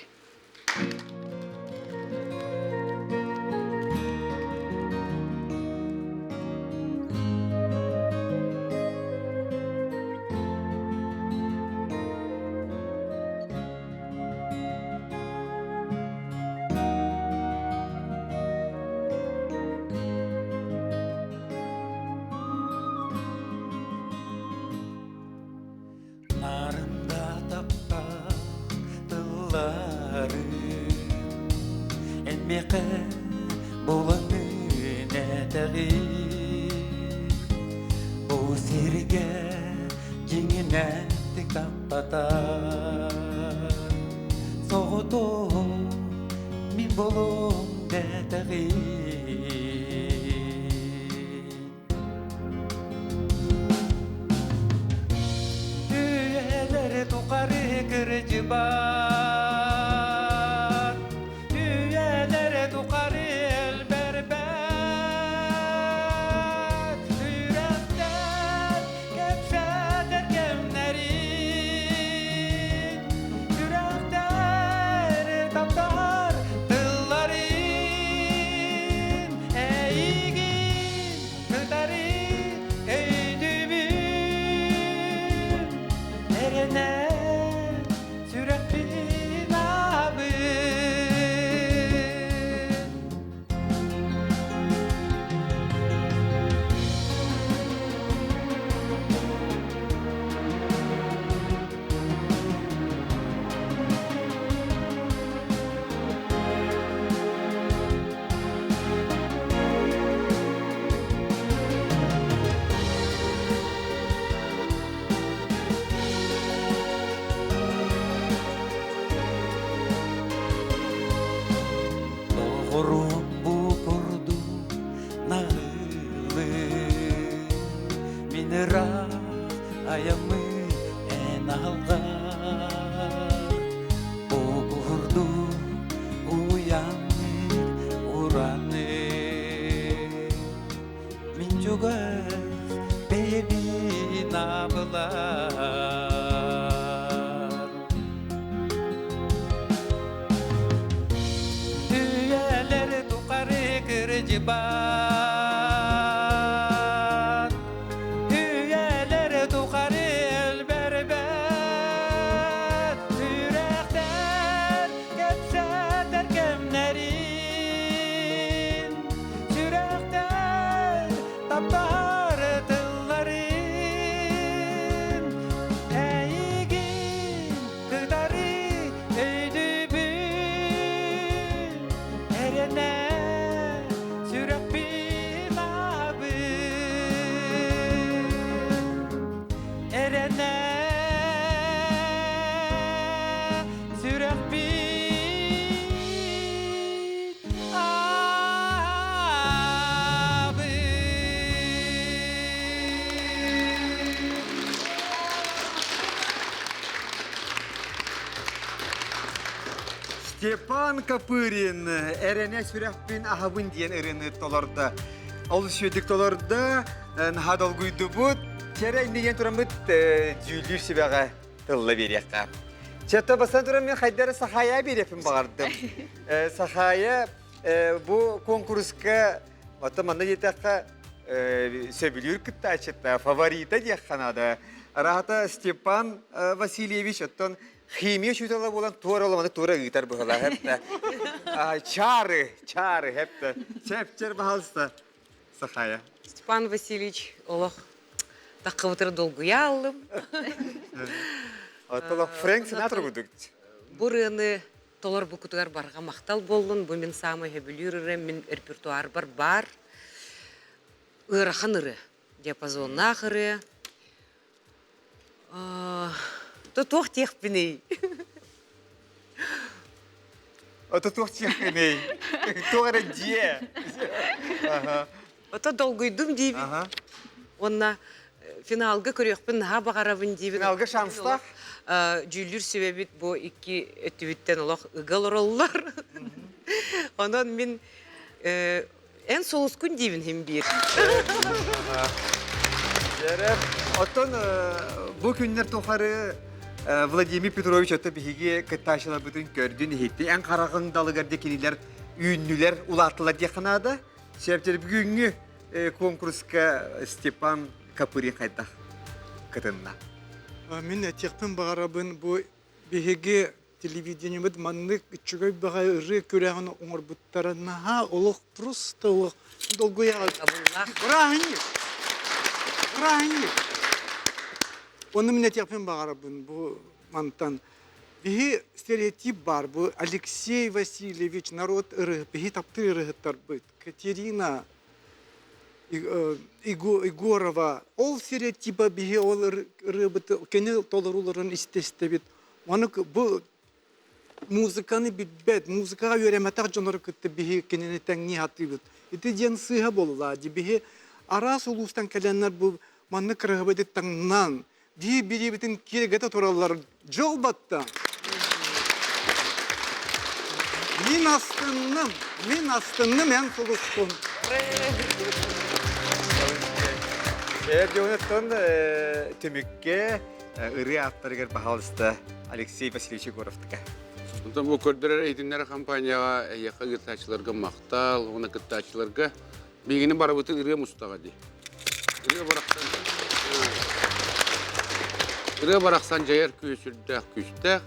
Нарында таптал тыллары Эн миэхэ буланын этэҕин Бу сиргэ дьиҥинээхтик таптатар Соҕотоҕун мин болуом дэтэҕин Үйэлэри тухары кырдьыбат, үйэлэри тухары элбэрбэт, сүрэхтэн кэпсэтэр кэмнэрин, сүрэхтэр таптаһар тылларын, эйигин Кытары өйдүүбүн эрэнэ сүрэхпин аабын. Доҕорум бу курдук наҕылы Мин ыраах айаммын эн алҕар. Кылдьыбат Үйэлэр тухары элбэрбэт Сүрэхтэр кэпсэтэр кэмнэрин Сүрэхтэр таптаһар тылларын Эйигин кытары өйдүүбүн Эрэнэ сүрэхпин аабын Эрэнэ сүрэхпин аабын. Степан Копырин эрэнэ сүрэхпин аһабын диэн ырыаны толордо. Ол үчүгэйдик толордо, наһаа долгуйдубут. Чэрэ иннигэн тураммыт дьүүллүүр сүбэҕэ тылла биэриэххэ. Чэтэ бастан туран мен хайдары Сахая биэриэхпин баҕардым. Сахая бу конкурска оттон манна диэтэххэ сөбүлүүр кыттааччыта фаворита диэххэ наада. Араата Степан Васильевич оттон химия учуутала буолан туора оламаны туора ыытар быһылаа хэптэ. Чары, чары хэптэ. Чэпчэр баһалыста Сахая. Степан Васильевич олох таххыбытыр долгуйа аллым. Оттолох Фрэнк Синатра курдук. Бу ырыаны толорбуккутугар барҕа махтал буоллун. Бу мин саамай сөбүлүүр ырыам, мин репертуарбар баар. Ыарахан ырыа, диапазоннаах ырыа. То туох диэхпиний? Ото туох диэхпиний? Туох эрэ дьиэ. Ото долгуйдум диибин. Уонна финалга көрүөхпүн наһаа баҕарабын диибин. Финалга шанстаах? Дьүүллүүр сүбэбит бу икки өттүбүттэн олох ыга олороллор. Онон мин Эн сулускун диибин хим биир. Дьэрэ, оттон бу күннэр тухары Владимир Петрович отто биһиги кыттааччыларбытын көрдүн иһитти. Эн хараҕыҥ далыгар де кинилэр үүннүлэр, улааттылар диэххэ наада. Сөптөр бүгүҥҥү конкурска Степан Копырин хайдах кытынна? Мин этиэхпин баҕарабын бу биһиги телевидениебыт маннык үчүгэй баҕайы ырыа күрэҕин оҥорбуттара наһаа олох просто олох долгуйаҕын. Бырааһынньык. Бырааһынньык. Онно мин этиэхпин баҕарабын бу мантан. Биһи стереотип бар бу Алексей Васильевич народ ырыһыт, биһи таптыыр ырыһыттарбыт. Катерина Егорова ол стереотипа биһи ол ырыабыты кини толорууларын истэ-истэбит. Ону бу музыканы билбэт, музыкаҕа үөрэммэтэх дьоннору кытта биһи кинини тэҥнии сатыыбыт. Ити диэн сыыһа буолла. Биһи араас улуустан кэлэннэр бу маннык кыраһыбайдык таҥнан, биһи бириибитин киэргэтэ тураллар дьол батта. Мин астынным, мин астынным эн сулускун. Эр дьонуттан түмүккэ ырыа ааптарыгар баһаалыста Алексей Васильевич Егоровтыка. Онтон бу көрдөрөр иһитиннэрэр компанияҕа эйиэхэ ыытааччыларга махтал уонна кыттааччыларга биһигини барыбытын ырыа мустаҕа дии. Ырыа барахсан ырыа барахсан дьайар күүс сүрдээх күүстээх.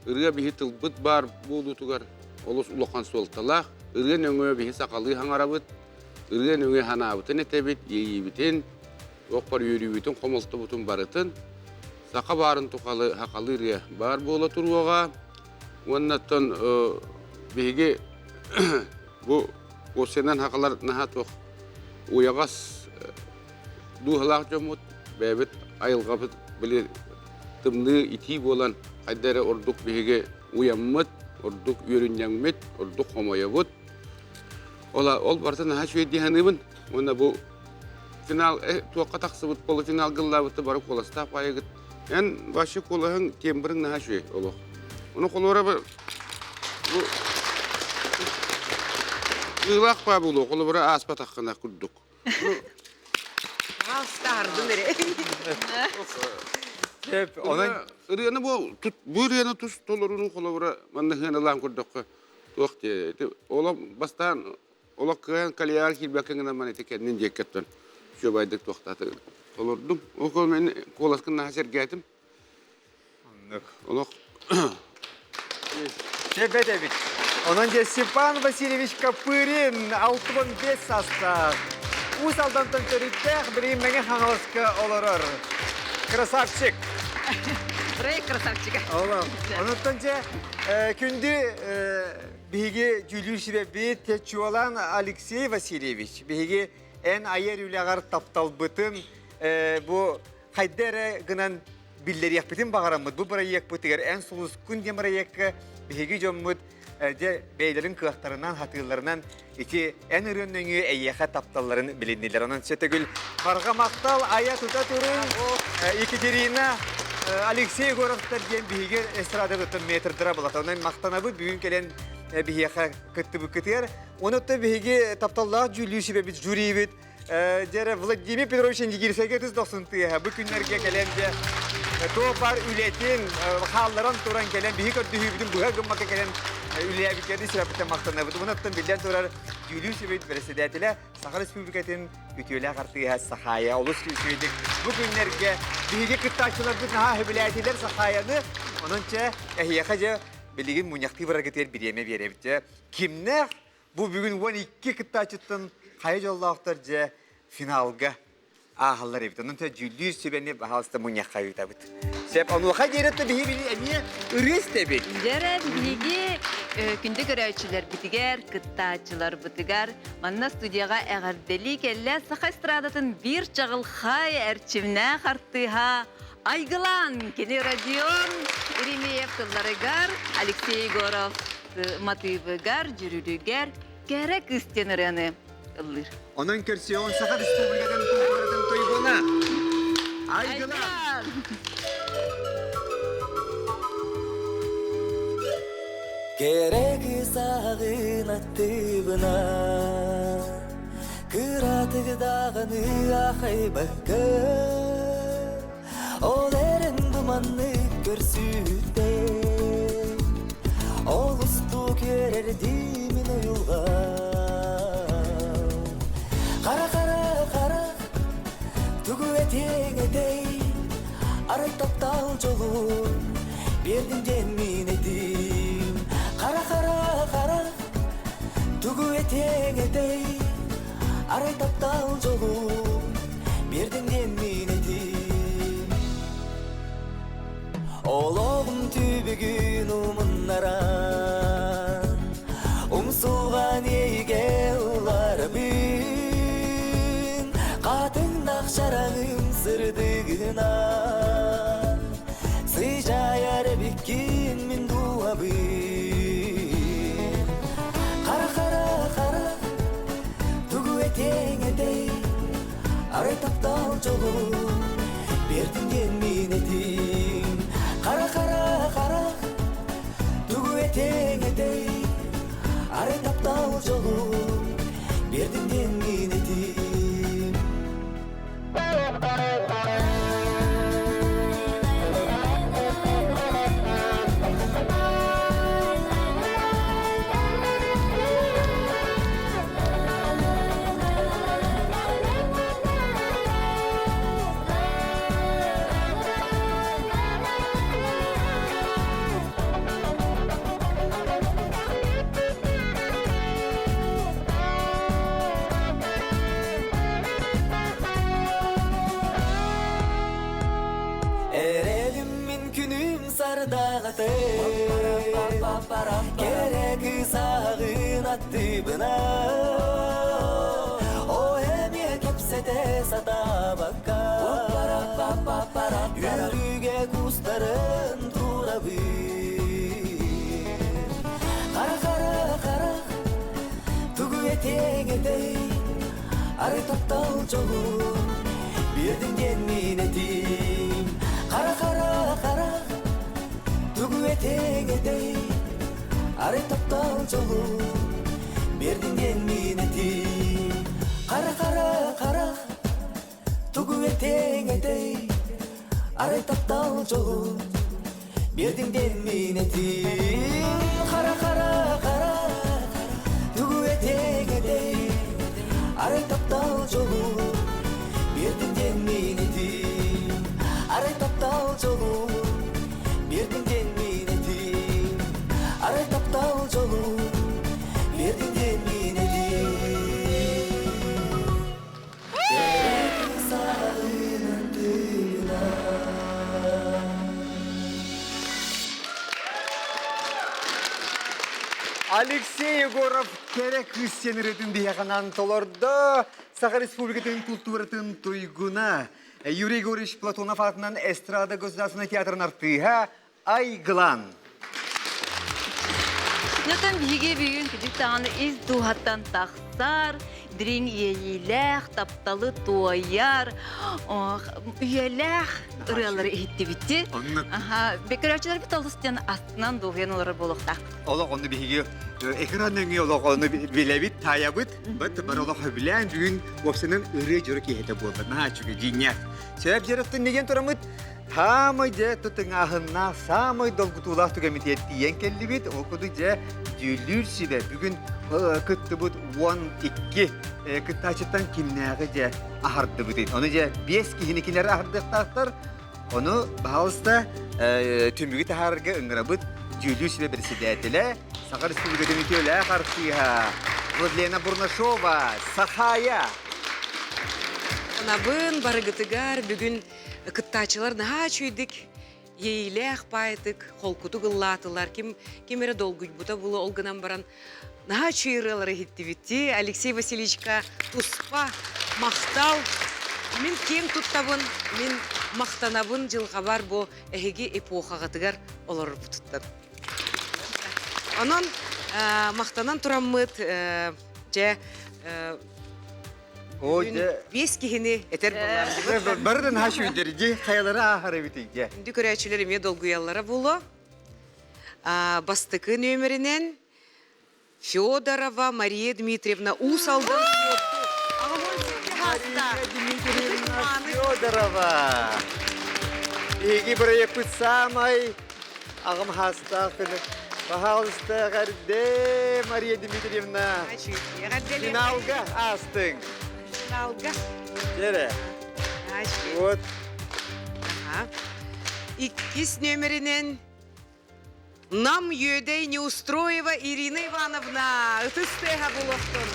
Ырыа биһи тылбыт баар буолуутугар олус улахан суолталаах. Ырыа нөҥүө биһи сахалыы хаҥарабыт, ырыа нөҥүө санаабытын этэбит, иэйиибитин, Туохпар үөрүүбүтүн, хомолтобутун барытын саха баарын тухалы сахалыы ырыа баар буола туруоҕа. Уонна оттон биһиги бу уопсайынан сахалар наһаа туох уйаҕас дууһалаах дьоммут, бэйэбит айылҕабыт били тымныы итии буолан хайда эрэ ордук биһиги уйаммыт, ордук үөрүнньэҥмит, ордук хомойобут. Ол, ол барыта наһаа үчүгэй дии саныыбын. Уонна бу финал туохха тахсыбыт полуфиналга ыллаабыты бары куоластаах баайыгыт. Эн вообще куолаһыҥ тембрыҥ наһаа үчүгэй олох. Ону холуора бу ыылаах баа буолуо холобура ааспатаххына курдук. Ааста эрэ. Онон ырыаны бу бу ырыаны тус толорууну холобура манна хыаналаан көрдөххө туох диэ олом бастаан. Олох кыайан калияҕар киирбэккэ гынан баран ити кэннин диэккэттэн үчүгэйдик туохтааты толордум. Ол мен куоласкын наһаа сэргээтим. Оннук. Олох Чэбэт эбит. Онон дьэ Степан Васильевич Копырин 65 саастаах. Уус Алдантан төрүттээх билигин Мэҥэ Хаҥаласка олорор. Красавчик. Проект красавчика. Олох. Онуттан дьэ күндү биһиги дьүүлүүр сүбэбит чуолаан Алексей Васильевич биһиги эн айар үлэҕэр тапталбытын бу хайда эрэ гынан биллэриэхпитин баҕараммыт бу бырайыакпытыгар эн сулускун диэн бырайыакка биһиги дьоммут дьэ бэйэлэрин кыахтарынан хатыылларынан ити эн ырыан нөҥүө эйиэхэ тапталларын билиннилэр онон сөтөгүл барҕа махтал айа тута турун Екатерина Алексей Егоровтар диэн биһиги эстрадабыттан метрдара булата онон махтанабыт бүгүн кэлэн биһиэхэ кыттыбыккытыгар онуттан биһиги тапталлаах дьүүллүүр сүбэбит жюрибит Дьэ Владимир Петрович Индигирскэйгэ тыс дохсун тыаһа бу күннэргэ кэлэн дьэ туох баар үлэтин хаалларан туран кэлэн биһи көрдөһүүбүтүн быһа гыммакка кэлэн үлэлээбиккэрин сүрэхпиттэн махтанабыт. Онон биллэн турар дьүүлүүр сүбэбит председателэ Саха Республикатын үтүөлээх артыыһа Сахая олус үчүгэйдик бу күннэргэ биһиги кыттааччыларбыт наһаа сөбүлээтилэр Сахаяны. Онон чэ эһиэхэ дьэ билигин мунньахтыы бараргытыгар бириэмэ биэрэбит дьэ. Кимнээх Бу бүгүн 12 кыттааччыттан хайа дьоллоохтор дьэ финалга ааһаллар эбит. Онон дьүүллүүр сүбэни баһаалыста мунньахха ыытабыт. Сөп, онуоха диэри биһи били эмиэ ырыа истэбит. Дьэрэ биһиги күндү көрөөччүлэрбитигэр, кыттааччыларбытыгар манна студияҕа эҕэрдэлии кэллэ саха эстрадатын биир чаҕылхай эрчимнээх артыыһа Айгылаан кини Родион Еремеев тылларыгар Алексей Егоров матыыбыгар, дьүрүлүгэр кэрэ кыыс диэн ырыаны ыллыыр. Онон көрсүөҕүн Саха Республикатын култууратын туйгуна Айгылаан! Кэрэ кыыс ааҕын аттыбына Кыратык даҕаны аахайбакка Ол эрэн думаннык көрсүүттэн Олустук үөрэрдиимин уйулҕа Хара хара хара тугу этиэҥ этэй Арай таптал дьолун биэрдим диэн мин этим Хара хара хара тугу этиэҥ этэй Арай таптал дьолун биэрдим диэн мин этим Олоҕум түбүгүн умуннаран Умсулҕан иэйигэ ыларабын Хатыҥнах чараҥым сырдыгынан Сыдьаайар эбиккин мин дууһабын Хара хара хара тугу этиэҥ этэй Арай таптал дьолун биэрдин диэн мин этим Хара хара хара тугу этиэҥ этэй Арай таптал дьолун биэрдин диэн мин этим Эрэлим мин күнүм сардаҕаты Кэрэ кыыс ааҕын аттыбына О эмиэ кэпсэтэ сатаабакка Үөрүүгэ кустарын турабын Хара хара хара тугу этиэҥ этэй Арай таптал дьолун биэрдин диэн мин этим Хара хара хара тугу этиэҥ этэй Арай таптал дьолун биэрдин диэн мин этим Хара хара хара тугу этиэҥ этэй Арай таптал дьолун биэрдиҥ диэн мин этим Хара хара хара тугу этиэҥ этэй. таптал дьолун Биэрдиҥ диэн мин этим Арай таптал дьолун Биэрдиҥ диэн мин этим Саҕалыынан тыынан Алексей Егоров кэрэ кыыс сиэн ырыатын биһиэхэнэн толордо. Саха Республикатын култууратын туйгуна Юрий Егорович Платонов аатынан Эстрада государственнай театрын артыыһа Айгылан. Ньотон биһиги бүгүн күдүк даҕаны ис дууһаттан тахсар, дириҥ иэйиилээх, тапталы туойар, үйэлээх ырыалары иһиттибит. Аха, көрөөччүлэрбит олус диэн астынан дуоһуйан олорор буолуохтаах. Олох онну биһиги экран өҥү олох ону билэбит, таайабыт. Бат бар олох сөбүлээн бүгүн уопсанан ырыа дьоро киһитэ буолла. Наһаа үчүгэй дьиҥнээх. Сөп дьарыктын деген турамыт Саамай дьэ тутуҥааһыннаах, саамай долгутуулаах түгэммитигэр тиийэн кэллибит. Ол курдук дьэ дьүүллүүр сүбэ бүгүн кыттыбыт 12 кыттааччыттан кимнээҕи дьэ аһардыбытый. Ону дьэ биэс киһини кинилэр аһардыахтаахтар. Ону, баһаалыста, түмүгү таһаарарга ыҥырабыт дьүүллүүр сүбэ председателэ, Саха Республикатын үтүөлээх артыыһа Владлена Бурнашова, Сахая. Анабын барыгытыгар бүгүн Кыттааччылар наһаа үчүгэйдик иэйиилээх баайытык, холкутук ыллаатылар. Ким, ким эрэ долгуйбута буолуо, ол гынан баран наһаа үчүгэй ырыалары иһиттибит. Алексей Васильевичка туспа махтал. Мин киэҥ туттабын, мин махтанабын дьылҕабар бу эһиги эпохаҕытыгар олорорбутуттан. Онон махтанан тураммыт, дьэ, Биэс киһини этэр буоллар. Бары да наһаа үчүгэйдэр хайалары ааһар эбитий дьэ. Күндү көрөөччүлэр эмиэ долгуйаллара буолуо. Бастакы нүөмэринэн Федорова Мария Дмитриевна Уус Алдан Мария Дмитриевна Федорова. Биһиги бырайыакпыт саамай аҕам хаастаах күнү. Пожалуйста, эҕэрдэ, Мария Дмитриевна. Финалга аастыҥ. Финалга. Дьэрэ. Вот. Иккис нүөмэринэн Нам Үөдэй Неустроева Ирина Ивановна ытыс тыаһа буолуохтун.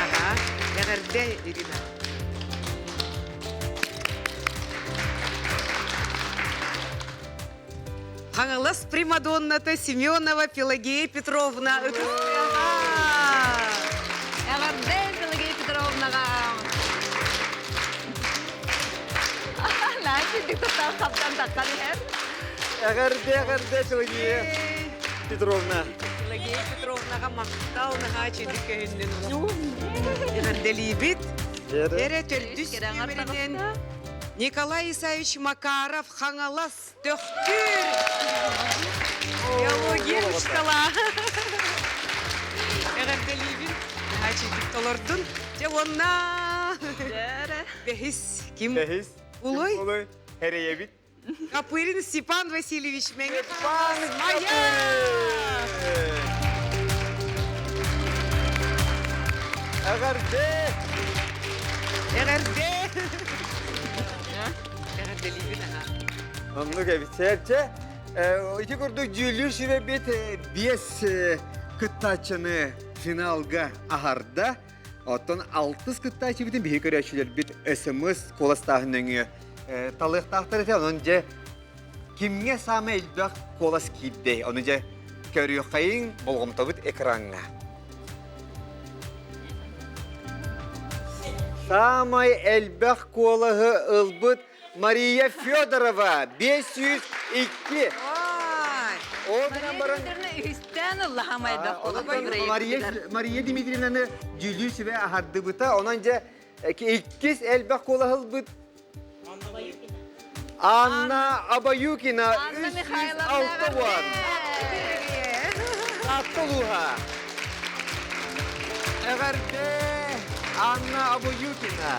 Ага, эҕэрдэ Ирина. Хаҥалас примадонната Семенова Пелагея Петровна ытыс тыаһа. Эҕэрдэ Пелагея Петровнаҕа. Нааччыдык тутан хаптан таххан иһэр. Эҕэрдэ, эҕэрдэ, Пелагея Петровна. Пелагея Петровнаҕа махтал наһаа чэдик көһүннүн. Эҕэрдэлиибит. Эрэ төрдүс нүөмэринэн Николай Исаевич Макаров Хаҥалас Төхтүр Биология учуутала. Эҕэрдэлиибин. Наһаа чэдик толордун. Дьэ уонна бэһис ким? Бэһис. Улуй? Улуй. Эрэйэбит. Копырин Степан Васильевич Мэҥэ Степан Моя! Эҕэрдэ! Эҕэрдэ! Эҕэрдэлиибин аха. Оннук эбит. Сэрчэ, ити курдук дьүүллүүр сүбэбит биэс кыттааччыны финалга аһарда. Оттон алтыс кыттааччыбытын биһи көрөөччүлэрбит СМС куоластааһын нөҥүө талыахтаахтар этэ. Онон дьэ кимҥэ саамай элбэх куолас киирдэй? Ону дьэ көрүөххэйиҥ болҕомтобут экраҥҥа. Саамай элбэх куолаһы ылбыт Мария Федорова 502. Ол гынан баран үһүстээн ыллаһамай да Мария Мария Дмитриевнаны дьүүллүүр сүбэ аһардыбыта. Онон дьэ иккис элбэх куолаһылбыт Анна Абаюкина Анна Михайловна 360. Таатта улууһа. Эҕэрдэ Анна Абаюкина.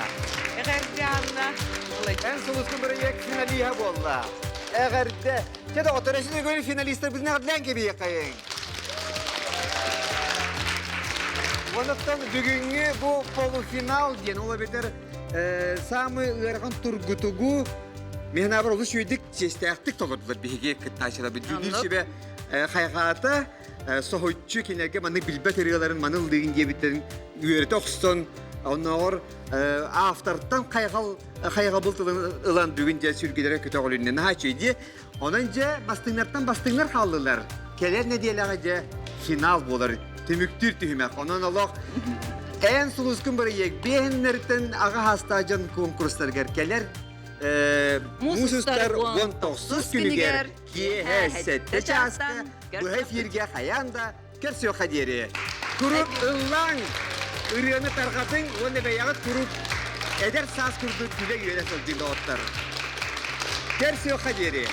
Эҕэрдэ Анна. Эн сулуску бырайыак финалиһа буолла. Эҕэрдэ. Чэ доҕоттор, эсин өгөр финалистар бизин эҕэрдлээн кэбиэххэйиҥ. Онуттан бүгүҥҥү бу полуфинал диэн, ол эбэтэр самый ыарахан тургутугу мин абар олус үөдик чиэстээхтик толордулар биһиги кыттааччыларбыт. Дьүүллүүр сүбэ хайҕаата, соһуччу кинилэргэ маннык билбэт ырыаларын маны ыллыгын диэбиттэрин үөрэтэ охсон, оннооҕор автортан хайҕал хайҕабыл тылын ылан бүгүн дьэ сүргэлэрэ көтөҕүлүннэ. Наһаа үчүгэй дии. Онон дьэ бастыҥнартан бастыҥнар хааллылар. Кэлэр нэдиэлэҕэ дьэ финал буолар түмүктүүр түһүмэх. Онон олох эн сулускун бырайыак биэһиннэртэн аҕа хаастаах дьон куонкурустарыгар кэлэр муус устар 19 күнүгэр киэһэ 7 чааска быһа эфиргэ хайаан да көрсүөххэ диэри. Куруук ыллааҥ, ырыаны тарҕатыҥ уонна бэйэҕит куруук эдэр саас курдук күлэ-үөрэ сылдьыҥ доҕоттор. Көрсүөххэ диэри.